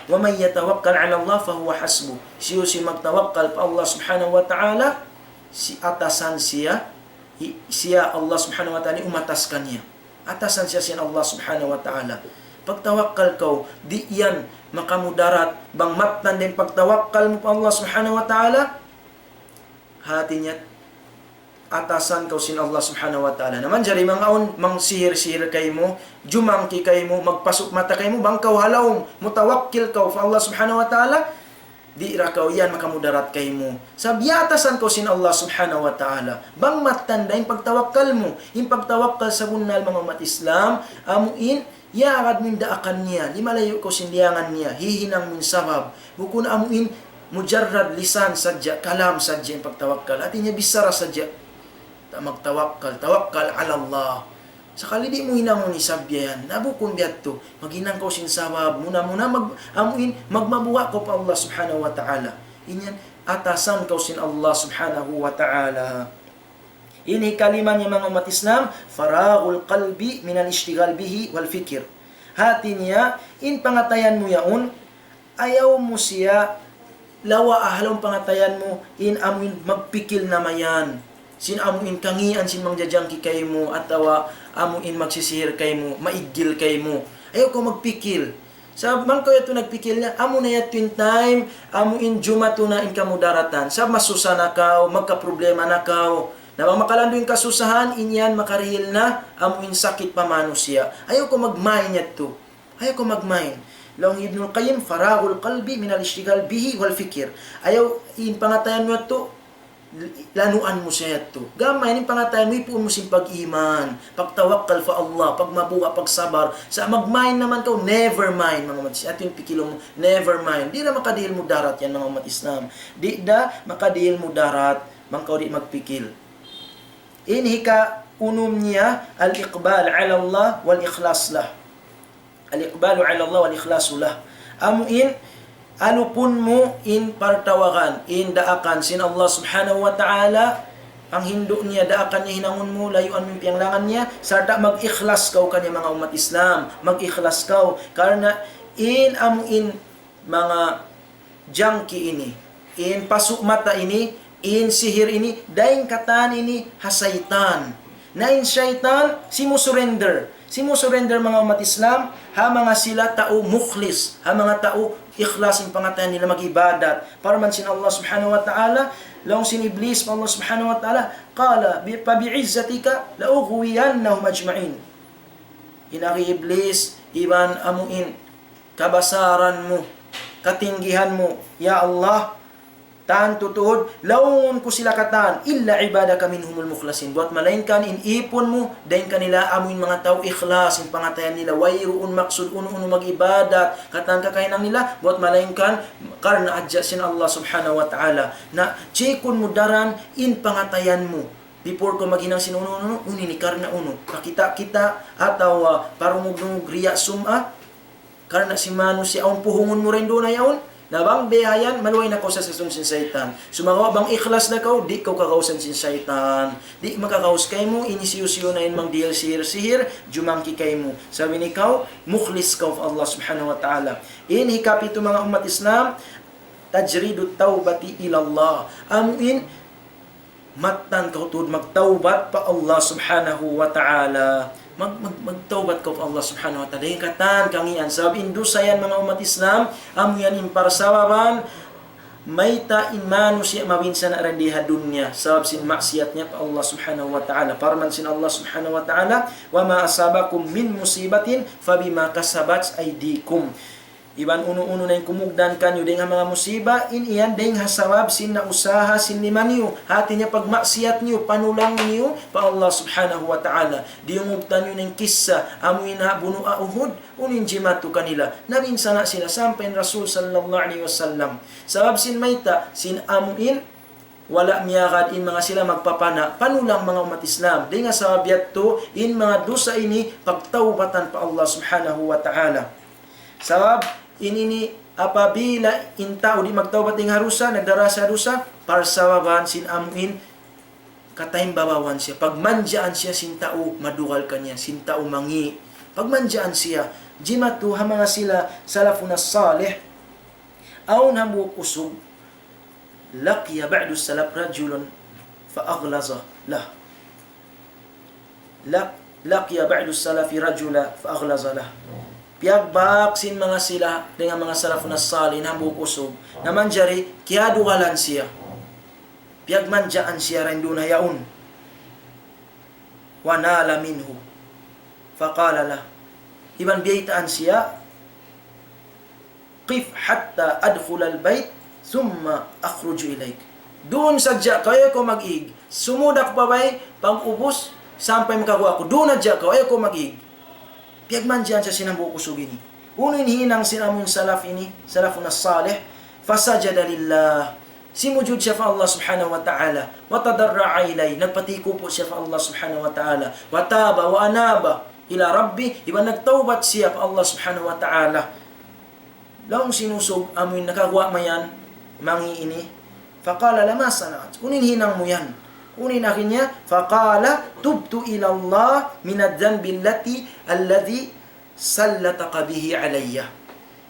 ومن يتوكل على الله فهو حسبه. Hisiyu-siyu magtawakkal pa Allah subhanahu wa ta'ala, si atasan siya, hi-, siya Allah subhanahu wa ta'ala in umatas kaniya. Atasan siya sin Allah subhanahu wa ta'ala. Pagtawakkal kaw, di' yan makamudarat. Bang mattan da in pagtawakkal mu pa Allah subhanahu wa ta'ala, hati niya, atasan kaw sin Allah subhanahu wa ta'ala. Na manjari manga awn mangsihir-sihir kaymu, jumangki kaymu, magpasuk mata kaymu, bang kaw ha lawm, mutawakkil kaw pa Allah subhanahu wa ta'ala, di' da kaw yan makamudarat kaymu. Sabab atasan kaw sin Allah subhanahu wa ta'ala. Bang mattan da in pagtawakkal mu, in pagtawakkal sabunnal manga ummat Islam, amuin, yaagad mu in daakan niya, limalayu' kaw sin liyangan niya, hihinang mu in sabab. Bukun amuin mujarrad lisan sadja, kalam sadja in pagtawakkal. Hati niya bichara sadja. Ta-, magtawakkal, tawakkal ala Allah. Sakali di' mu hinangun isab yan. Na bukun biya' yadtu. Maghinang kaw sin sabab. Muna-muna mag-, amuin, magmabuga' kaw pa Allah subhanahu wa ta'ala. In yan, atasan kaw sin Allah subhanahu wa ta'ala. In hikalima niya manga ummat Islam, فراغ القلب من الاشتغال به والفكر. Hati niya, in pangatayan mu yaun, ayaw mu siya lawaa ha lawm pangatayan mu, in amuin magpikil na mayan. Sin amuin kangīan sin mangjajangki kaymu, atawa amuin magsisihir kaymu, maiggil kaymu. Ayaw kaw magpikil. Sabab bang kaw yadtu nagpikil niya, amu na yadtu in time, amuin jumatu na in kamudaratan. Sabab masusa na kaw, magkaproblema na kaw. Na bang makalandu' in kasusahan, in yan makarihil na, amuin sakit pa manusiya'. Ayaw kaw magmain yadtu. Ayaw kaw magmain. Laung Ibnul Qayyim, فراغ القلب من الاشتغال به والفكر. Ayaw in pangatayan mu yadtu, lanuan mu siya yadtu. Gam mayan in pangatayan mu, hipuun mu sin pag-iman, pagtawakkal pa Allah, pagmabuga', pagsabar. Sa' magmain naman kaw, never mind, manga ummat Islam. Yadtu in pikilun mu, never mind. Di' da makadihil mudarat yan, manga ummat Islam. Di' da makadihil mudarat, bang kaw di' magpikil. In hikaunum niya, الإقبال على الله والإخلاص له. الإقبال على الله والإخلاص له. Amuin, alupun mu in partawagan, in daakan sin Allah subhanahu wa ta'ala, panghindu' niya, daakan niya hinangun mu, layuan mu in piyanglangan niya, sarta' mag-ikhlas kaw kaniya manga ummat Islam, mag-ikhlas kaw. Karna' in amuin manga jangki ini, in pasu' mata ini, in sihir ini, dayn katan ini ha saytan. Na in saytan, simusurrender. Simusurrender manga ummat Islam, ha manga sila tau mukhlis, ha manga tau ikhlas in pangatayan nila mag-ibadat. Parman sin Allah subhanahu wa ta'ala, laung sin Iblis pa Allah subhanahu wa ta'ala, قال ب-، فبعزتك لأغوينهم أجمعين. In agi Iblis, iban amuin, kabasaran mu, katinggihan mu, ya Allah, Tantu tuud, laungun ku sila katan, إلا عبادك منهم المخلصين. Buat malaingkan in ipun mu, dayn kanila amu in manga tau ikhlas, in pangatayan nila, wayruun maksud unu-unu mag-ibadat, katan kakahinang nila, buat malaingkan, karna' hadja sin Allah Subhanahu wa Ta'ala. Na, check-un mu daran in pangatayan mu. Before kaw maghinang sin unu-unu, unu ini karna' unu. Pakita'-kita' atawa, ah, parungug-dungug, riya', sum'a. Karna' sin manusiya' awn puhungun mu dayn duun ha yaun. Na bang biya' yan, maluhay na kaw sa sasung sin saytan. Sumagawa' bang ikhlas na kaw, di' kaw kagausan sin saytan. Di' makagaus kaymu, ini siyu-siyu na in mangdihil sihir-sihir, jumangki kaymu. Sabab in ikaw, mukhlis kaw pa Allah Subhanahu wa Ta'ala. In hikapitu manga ummat Islam, تجريد التوبة إلى الله. Amu in, mattan kaw tuud magtawbat pa Allah Subhanahu wa Ta'ala. Mag-, mag-, magtawbat kaw pa Allah Subhanahu wa Ta'ala. Dayn ha katan kangīan. Sabab in dusa yan, manga ummat Islam, amu yan in parsababan, mayta' in manusiya' mabinsana' dayn di ha dunya. Sabab sin maksiyat niya pa Allah Subhanahu wa Ta'ala. Parman sin Allah Subhanahu wa Ta'ala, وما أصابكم من مصيبة فبما كسبت أيديكم. Iban unu-unu na in kumugdan kaniyu dayn ha manga musiba, in yan dayn ha sabab sin nausaha sin lima niyu. Hati niya pagmaksiyat niyu, panulang niyu pa Allah Subhanahu wa Ta'ala. Diyungug taniyu na in kissa, amu in ha bunu' Uhud, unu in jimatu kanila. Nabinsana' sila sampay in Rasul sallallahu alayhi wasallam. Sabab sin mayta', sin amu in, wala' miyagad in manga sila magpapana', panulang manga ummat Islam. Dayn ha sabab yadtu, in manga dusa ini, pagtawbatan pa Allah Subhanahu wa Ta'ala. Sabab, in ini apabila in tau di' magtawbat dayn ha dusa, nagdara siya dusa, parsababan sin amu in kataymbabawan siya, pagmanjaan siya sin tau madugal kaniya, sin tau mangi', pagmanjaan siya. Jimatu ha manga sila salafun salih, awn hambuuk usug, لقي بعض السلف رجلا فأغلظ له. لق-، لقي بعض السلف رجلا فأغلظ له. Piyagbak sin manga sila dayn ha manga salafun salih in hambuuk usug, na manjari kiyadugalan siya. Piyagmanjaan siya dayn duun ha yaun. ونال منه فقال له. Iban biyaytaan siya, قف حتى أدخل البيت ثم أخرج إليك. Duun sadja kaw, ayaw kaw mag-ig. Sumud aku pa bay, pag-ubus, sampay makaguwa' aku. Duun sadja kaw, ayaw kaw mag-ig. Piyagmanjaan siya sin hambuuk usug ini. Unu in hinang sin amun salaf ini, salafun salih, فسجد لله. Simujud siya pa Allah Subhanahu wa Ta'ala. وتضرع إليه. Nagpatikupu' siya pa Allah Subhanahu wa Ta'ala. وتاب وأناب إلى ربه. Iban nagtawbat siya pa Allah Subhanahu wa Ta'ala. Laung sin usug, amu in nakaguwa' mayan, mangi' ini. فقال له ما صنعت؟ Unu in hinang mu yan? Unu in hinang niya? فقال تبت إلى الله من الذنب التي، الذي سلطك به علي.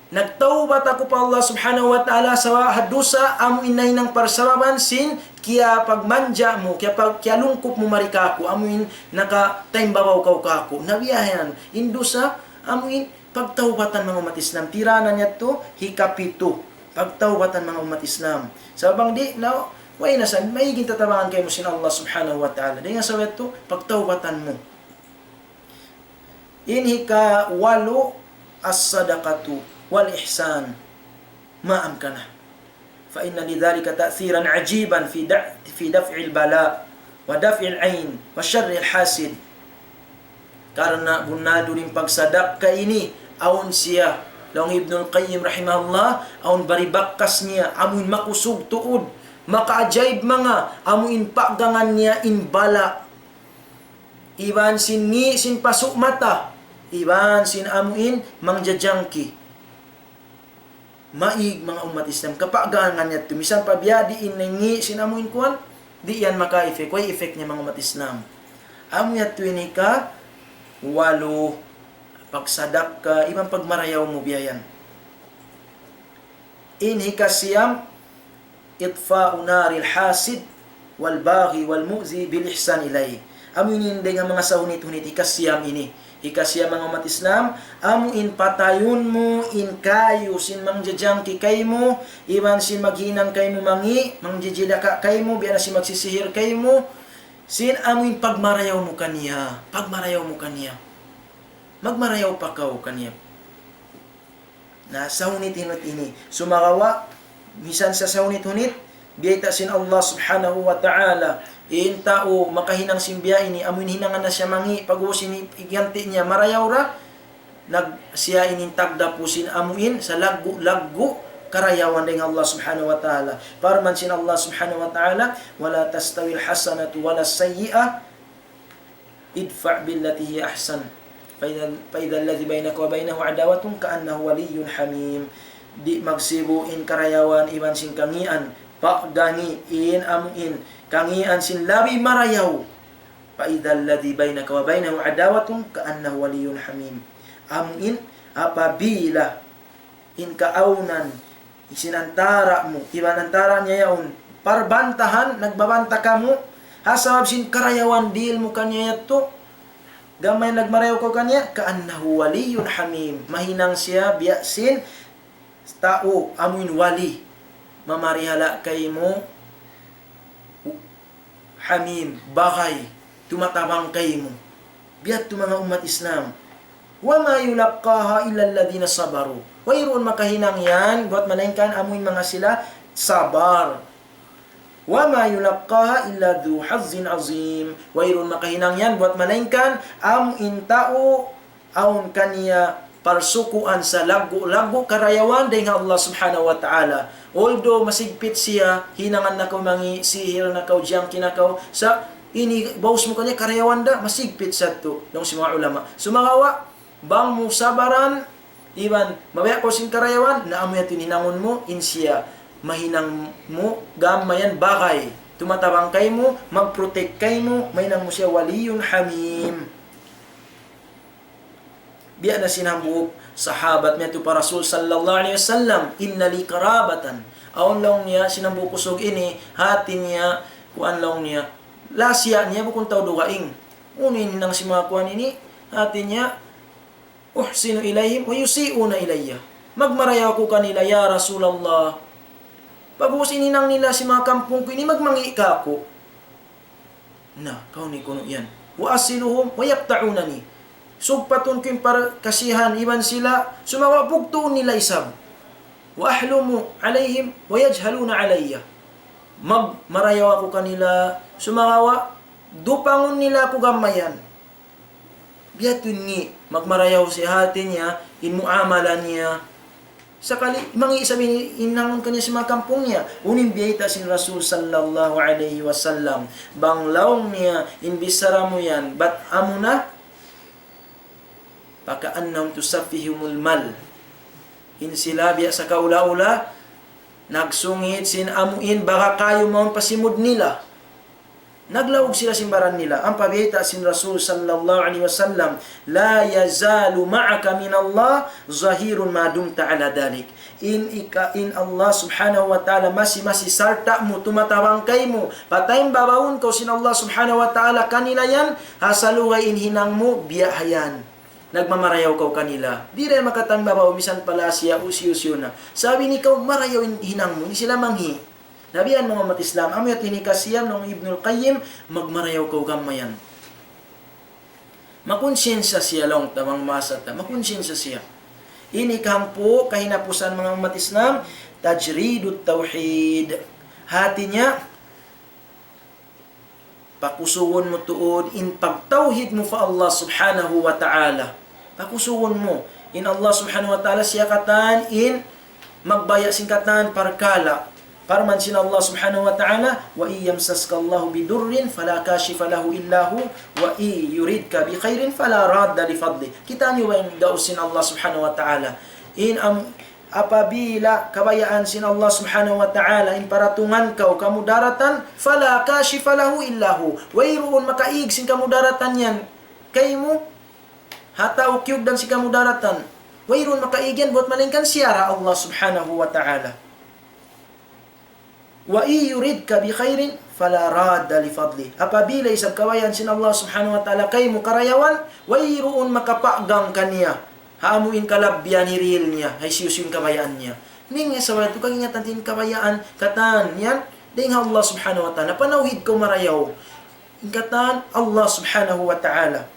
Nagtawbat aku pa Allah Subhanahu wa Ta'ala sa ha dusa amu in nahinang parsababan sin kiyapagmanja mu, kiyapag-, kiyalungkup mu mari kāku', amu in nakataymbabaw kaw kāku'. Na biya' yan, in dusa, amu in pagtawbatan manga ummat Islam. Tiranan yadtu, hikapitu. Pagtawbatan manga ummat Islam. Sabab bang di', na, way na sa, maig in tatabangan kaymu sin Allah Subhanahu wa Ta'ala. Dayn ha sabab yadtu, pagtawbatan mu. In hikawalu, الصدقة والإحسان ما أمكن. فإن لذلك تأثيرا عجيبا في دع-، في دفع البلاء ودفع العين وشر الحاسد. Karna' bunnal tuud in pagsadakka ini, awn siya, laung Ibnul Qayyim rahimahullah, awn bari bakas niya, amu in makusug tuud, makaajaib manga, amu in paggangan niya in bala'. Iban sin ngi' sin pasu' mata, iban sin amu in mangjajangki. Maig manga ummat Islam, kapaggangan yadtu, misan pa biya' diin na in ngi' sin amu in kuwan, di' yan maka-effect, way effect niya manga ummat Islam. Amu yadtu in hikawalu, pagsadakka, iban pagmarayaw mu biya' yan. In hikasiyam, إطفاء نار الحاسد والباغي والمؤذي بالإحسان إليه. Amu ini in dayn ha manga sahunit-hunit hikasiyam ini. Hikasiyam manga ummat Islam, amu in patayun mu in kayu sin mangjajangki kaymu, iban sin maghinang kaymu mangi', mangjijidaka kaymu, biya' na sin magsisihir kaymu, sin amu in pagmarayaw mu kaniya, pagmarayaw mu kaniya. Magmarayaw pa kaw kaniya. Na, sahunit-hunit ini. Sumagawa', misan sa sahunit-hunit, Biyayta' sin Allah subhanahu wa ta'ala, in tau makahinang sin biya' ini, amu in hinangan na siya mangi', pag'ubus ini iganti' niya marayaw ra, nag-, siya ini in tagdapu sin amu in salaggu'-laggu' karayawan dayn ha Allah subhanahu wa ta'ala. Parman sin Allah subhanahu wa ta'ala, ولا تستوي الحسنة ولا السيئة ادفع بالتي هي أحسن فإذا، فإذا الذي بينك وبينه عداوة كأنه ولي حميم. Di' magsibu' in karayawan iban sin kangīan, paggangi' in amu in kangīan sin labi marayaw. فإذا الذي بينك وبينه عداوة كأنه ولي حميم. Amu in apabila in kaawnan sin antara' mu iban antara' niya yaun, parbantahan, nagbabanta kamu, ha sabab sin karayawan dīhil mu kaniya yadtu, gam mayan nagmarayaw kaw kaniya, كأنه ولي حميم. Mahinang siya biya' sin tau amu in wali, mamarihala' kaymu, hamim, bagay, tumatabang kaymu. Biya' tu manga ummat Islam. وما يلقاها إلا الذين صبروا. Wayruun makahinang yan buat malaingkan amu in manga sila sabar. وما يلقاها إلا ذو حظ عظيم. Wayruun makahinang yan buat malaingkan amu in tau awn kaniya parsukuan salaggu'-laggu' karayawan dayn ha Allah subhanahu wa ta'ala. Although masigpit siya, hinangan na kaw mangi', sihir na kaw, jiyangki na kaw, sa' ini baus mu kaniya karayawan da, masigpit sadtu, laung sin manga ulama. Sumagawa', bang mu sabaran, iban mabaya' kaw sin karayawan, na amu yadtu in hinangun mu, in siya mahinang mu, gam mayan bagay, tumatabang kaymu, mag-protect kaymu, mahinang mu siya ولي حميم. Biya' na sin hambuuk sahabat miyadtu pa Rasul sallallahu alayhi wasallam, إن لي قرابة. Awn laung niya sin hambuuk usug ini, hāti niya, kuwan laung niya, lasa niya bukun tau dugaing. Unu in hinang sin manga kuwan ini, hāti niya, أحسن إليهم ويسيئون إلي. Magmarayaw aku kanila, ya Rasulullah. Pag'ubus in hinang nila sin manga kampung ku ini, magmangi' kāku'. Na, kaw ini kunu' yan. وأصلهم ويقطعونني. Sugpatun ku in parkasihan iban sila, sumagawa' bugtuun nila isab. وأحلم عليهم ويجهلون علي. Magmarayaw aku kanila, sumagawa' dupangun nila aku gam mayan. Biya' tu ini, magmarayaw siya hāti niya, in muamala niya. Sakali, mangi' isab in hinangun kaniya sin manga kampung niya. Unu in biyayta' sin Rasul sallallahu alayhi wasallam. Bang laung niya, in bichara mu yan, bat amu na, فكأنهم تسفهم المال. In sila biya' sa kaula-ula, nagsungit sin amu in baga kayu mawn pa simud nila. Naglaug sila sin baran nila. Ampa biyayta' sin Rasul sallallahu alayhi wasallam, لا يزال معك من الله ظهير ما دمت على ذلك. In ika-, in Allah subhanahu wa ta'ala masi-masi sarta' mu, tumatabang kaymu. Patay in babaun kaw sin Allah subhanahu wa ta'ala kanila yan, ha salugay in hinang mu, biya' ha yan. Nagmamarayaw kaw kanila. Di' da yan makatangbabaw, misan pa lasa, usi-usi na. Sabab in ikaw marayaw in hinang mu, di' sila mangi'. Na biya' yan manga ummat Islam, amu yadtu in hikasiyam laung Ibnul Qayyim, magmarayaw kaw gam mayan. Makonsyensya siya laung ta bang masa ta, makonsyensya siya. Ini kahangpu', kahinapusan manga ummat Islam, تجريد التوحيد. Hāti niya, pakusugun mu tuud in pagtawhid mu pa Allah subhanahu wa ta'ala. Pakusugun mu in Allah subhanahu wa ta'ala siya katan in magbaya' sin katan parkala'. Parman sin Allah subhanahu wa ta'ala, وإن يمسسك الله بضر فلا كاشف له إلا هو وإن يردك بخير فلا راد لفضله. Kita' niyu ba in gaus sin Allah subhanahu wa ta'ala. In am-, apabila kabayaan sin Allah subhanahu wa ta'ala in paratungan kaw kamudaratan, فلا كاشف له إلا هو. Wayruun makaig sin kamudaratan yan kaymu, ha tau kiyugdan sin kamudaratan. Wayruun makaig yan buat malaingkan siya ra Allah subhanahu wa ta'ala. وإن يردك بخير فلا راد لفضله. Apabila isab kabayaan sin Allah subhanahu wa ta'ala kaymu karayawan, wayruun makapagang kaniya ha amu in kalabbihan hirihil niya, ha hisiyu-siyu in kabayaan niya. Ini nga sabab yadtu kaingatan in kabayaan, katan yan, dayn ha Allah subhanahu wa ta'ala, panawhid kaw marayaw. In katan Allah subhanahu wa ta'ala.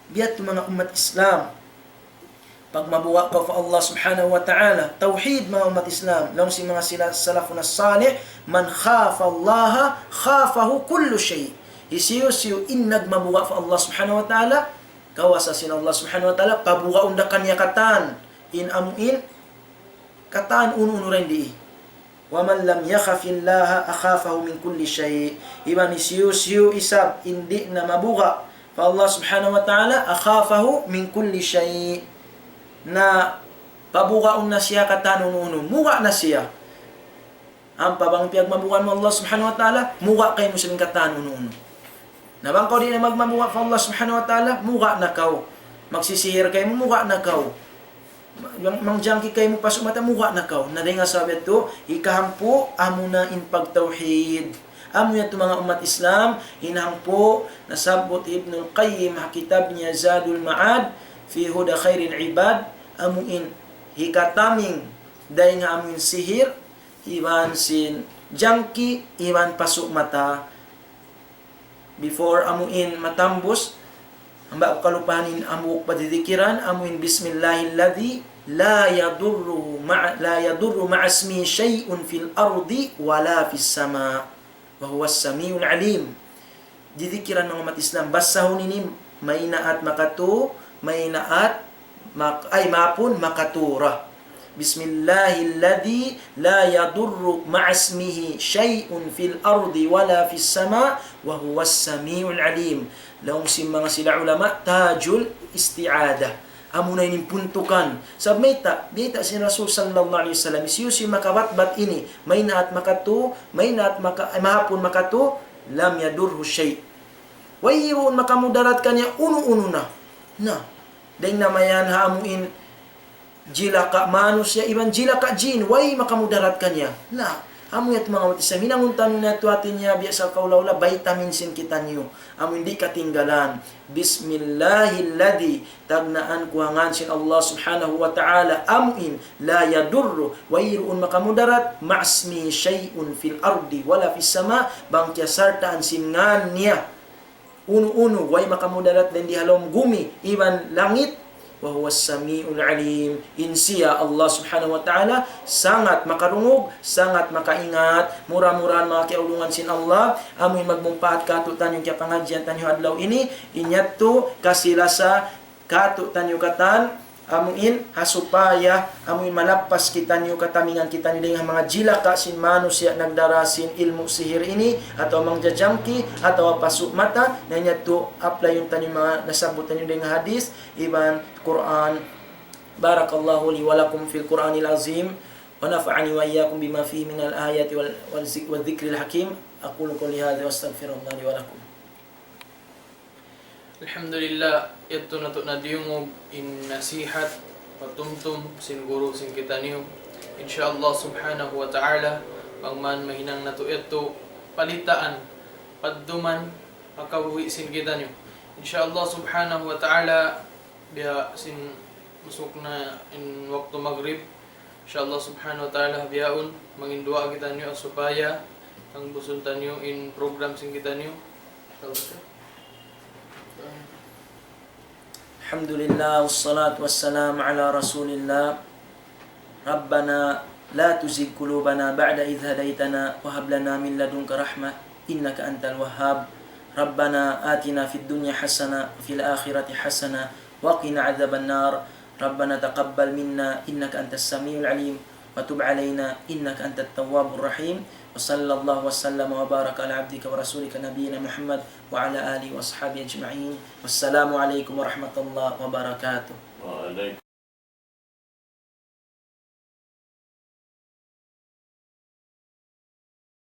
Biya' tu manga ummat Islam. Pagmabuga' kaw pa Allah Subhanahu wa Ta'ala. Tawhid, manga ummat Islam. Laung sin manga sila salafun salih, من خاف الله خافه كل شيء. Hisiyu-siyu in nagmabuga' pa Allah Subhanahu wa Ta'ala, kawasa sin Allah Subhanahu wa Ta'ala, pabugaun da kaniya katan in amuin katan unu-unu dayn di. ومن لم يخف الله أخافه من كل شيء. Iban hisiyu-siyu isab in di' na mabuga' pa Allah Subhanahu wa Ta'ala, أخافه من كل شيء. Na pabugaun na siya katan unu-unu. Muga' na siya. Ampa bang piyagmabugaan mu Allah Subhanahu wa Ta'ala, muga' kaymu sin katan unu-unu. Na bang kaw di' na magmabuga' pa Allah Subhanahu wa Ta'ala, muga' na kaw. Magsisihir kaymu, muga' na kaw. Mang-, mangjangki kaymu pasu' mata, muga' na kaw. Na dayn ha sabab yadtu, hikahangpu', amuna in pagtawhid. Amu yadtu manga ummat Islam, in hangpu', nasabbut Ibnul Qayyim ha kitab niya Zadul Ma'ad, fi Huda Khairil Ibad, amu in hikataming, dayn ha amu in sihir, iban sin jangki, iban pasu' mata. Before amu in matambus, hamba' ku kalupahan in amu padidikiran, amu in بسم الله الذي لا يضر مع، لا يضر مع اسمه شيء في الأرض ولا في السماء وهو السميع العليم. Didikiran manga ummat Islam, basahun ini, maynaat makatu, maynaat mak-, ay, mahapun makatu ra. بسم الله الذي لا يضر مع اسمه شيء في الأرض ولا في السماء وهو السميع العليم. Laung sin manga sila ulama, tajul isti'adah. Amuna ini puntukan. Sabab mayta', bayta' sin Rasul sallallahu alayhi wasallam, hisiyu-siyu makabatbat ini, maynaat makatu, maynaat maka-, ay, mahapun makatu, لم يضره شيء. Wayruun makamudarat kaniya unu-unu na. Na, dayn na mayan ha amu in jilaka' manusiya' iban jilaka' jin, way makamudarat kaniya. Na, amu yadtu manga ummat Islam, hinangun taniyu na tuud niya biya' sin kaula-ula, vitamin sin kitaniyu. Amu in di' katinggalan. بسم الله الذي, tagnaan ku ha ngan sin Allah Subhanahu wa Ta'ala, amu in, لا يضر, wayruun makamudarat, مع اسمه شيء في الأرض ولا في السماء, bang kiyasartaan sin ngan niya unu-unu, way makamudarat dayn di ha lawm gumi iban langit, وهو السميع العليم. In siya Allah Subhanahu wa Ta'ala sangat makarungug, sangat makaingat. Mura-murahan manga kiyaulungan sin Allah, amu in magmumpaat katu'taniyu in kiyapangadjian taniyu ha adlaw ini, in yadtu kasi-lasa katu'taniyu katan, amu in ha supaya amu in malappas kitaniyu, katamingan kitaniyu dayn ha manga jilaka' sin manusiya' nagdara sin ilmu' sihir ini, atawa mangjajangki, atawa pasu' mata, na in yadtu apply-un taniyu manga nasabbut taniyu dayn ha hadith iban Qur'an. بارك الله لي ولكم في القرآن العظيم، ونفعني وإياكم بما فيه من الآيات وال-، والذك-، والذكر الحكيم. أقول قولي هذا وأستغفر الله لي ولكم. Alhamdulillah, yadtu natu' na diyungug in nasihat, patumtum sin guru sin kitaniyu. Insya Allah Subhanahu wa Ta'ala, bang man mahinang natu' yadtu palitaan, padduman, ha kabuhi' sin kitaniyu. Insya Allah Subhanahu wa Ta'ala, biya' sin masuk na in waktu magrib. Insya Allah Subhanahu wa Ta'ala, bihaun, mangin duwaa kitaniyu supaya tangbusun taniyu in program sin kitaniyu. Insya Allah. الحمد لله والصلاة والسلام على رسول الله. ربنا لا تزغ قلوبنا بعد إذ هديتنا وهب لنا من لدنك رحمة إنك أنت الوهاب. ربنا آتنا في الدنيا حسنة وفي الآخرة حسنة وقنا عذاب النار. ربنا تقبل منا إنك أنت السميع العليم وتب علينا إنك أنت التواب الرحيم. وصلى الله وسلم وبارك على عبدك ورسولك نبينا محمد وعلى آله وأصحابه أجمعين. والسلام عليكم ورحمة الله وبركاته. وعليكم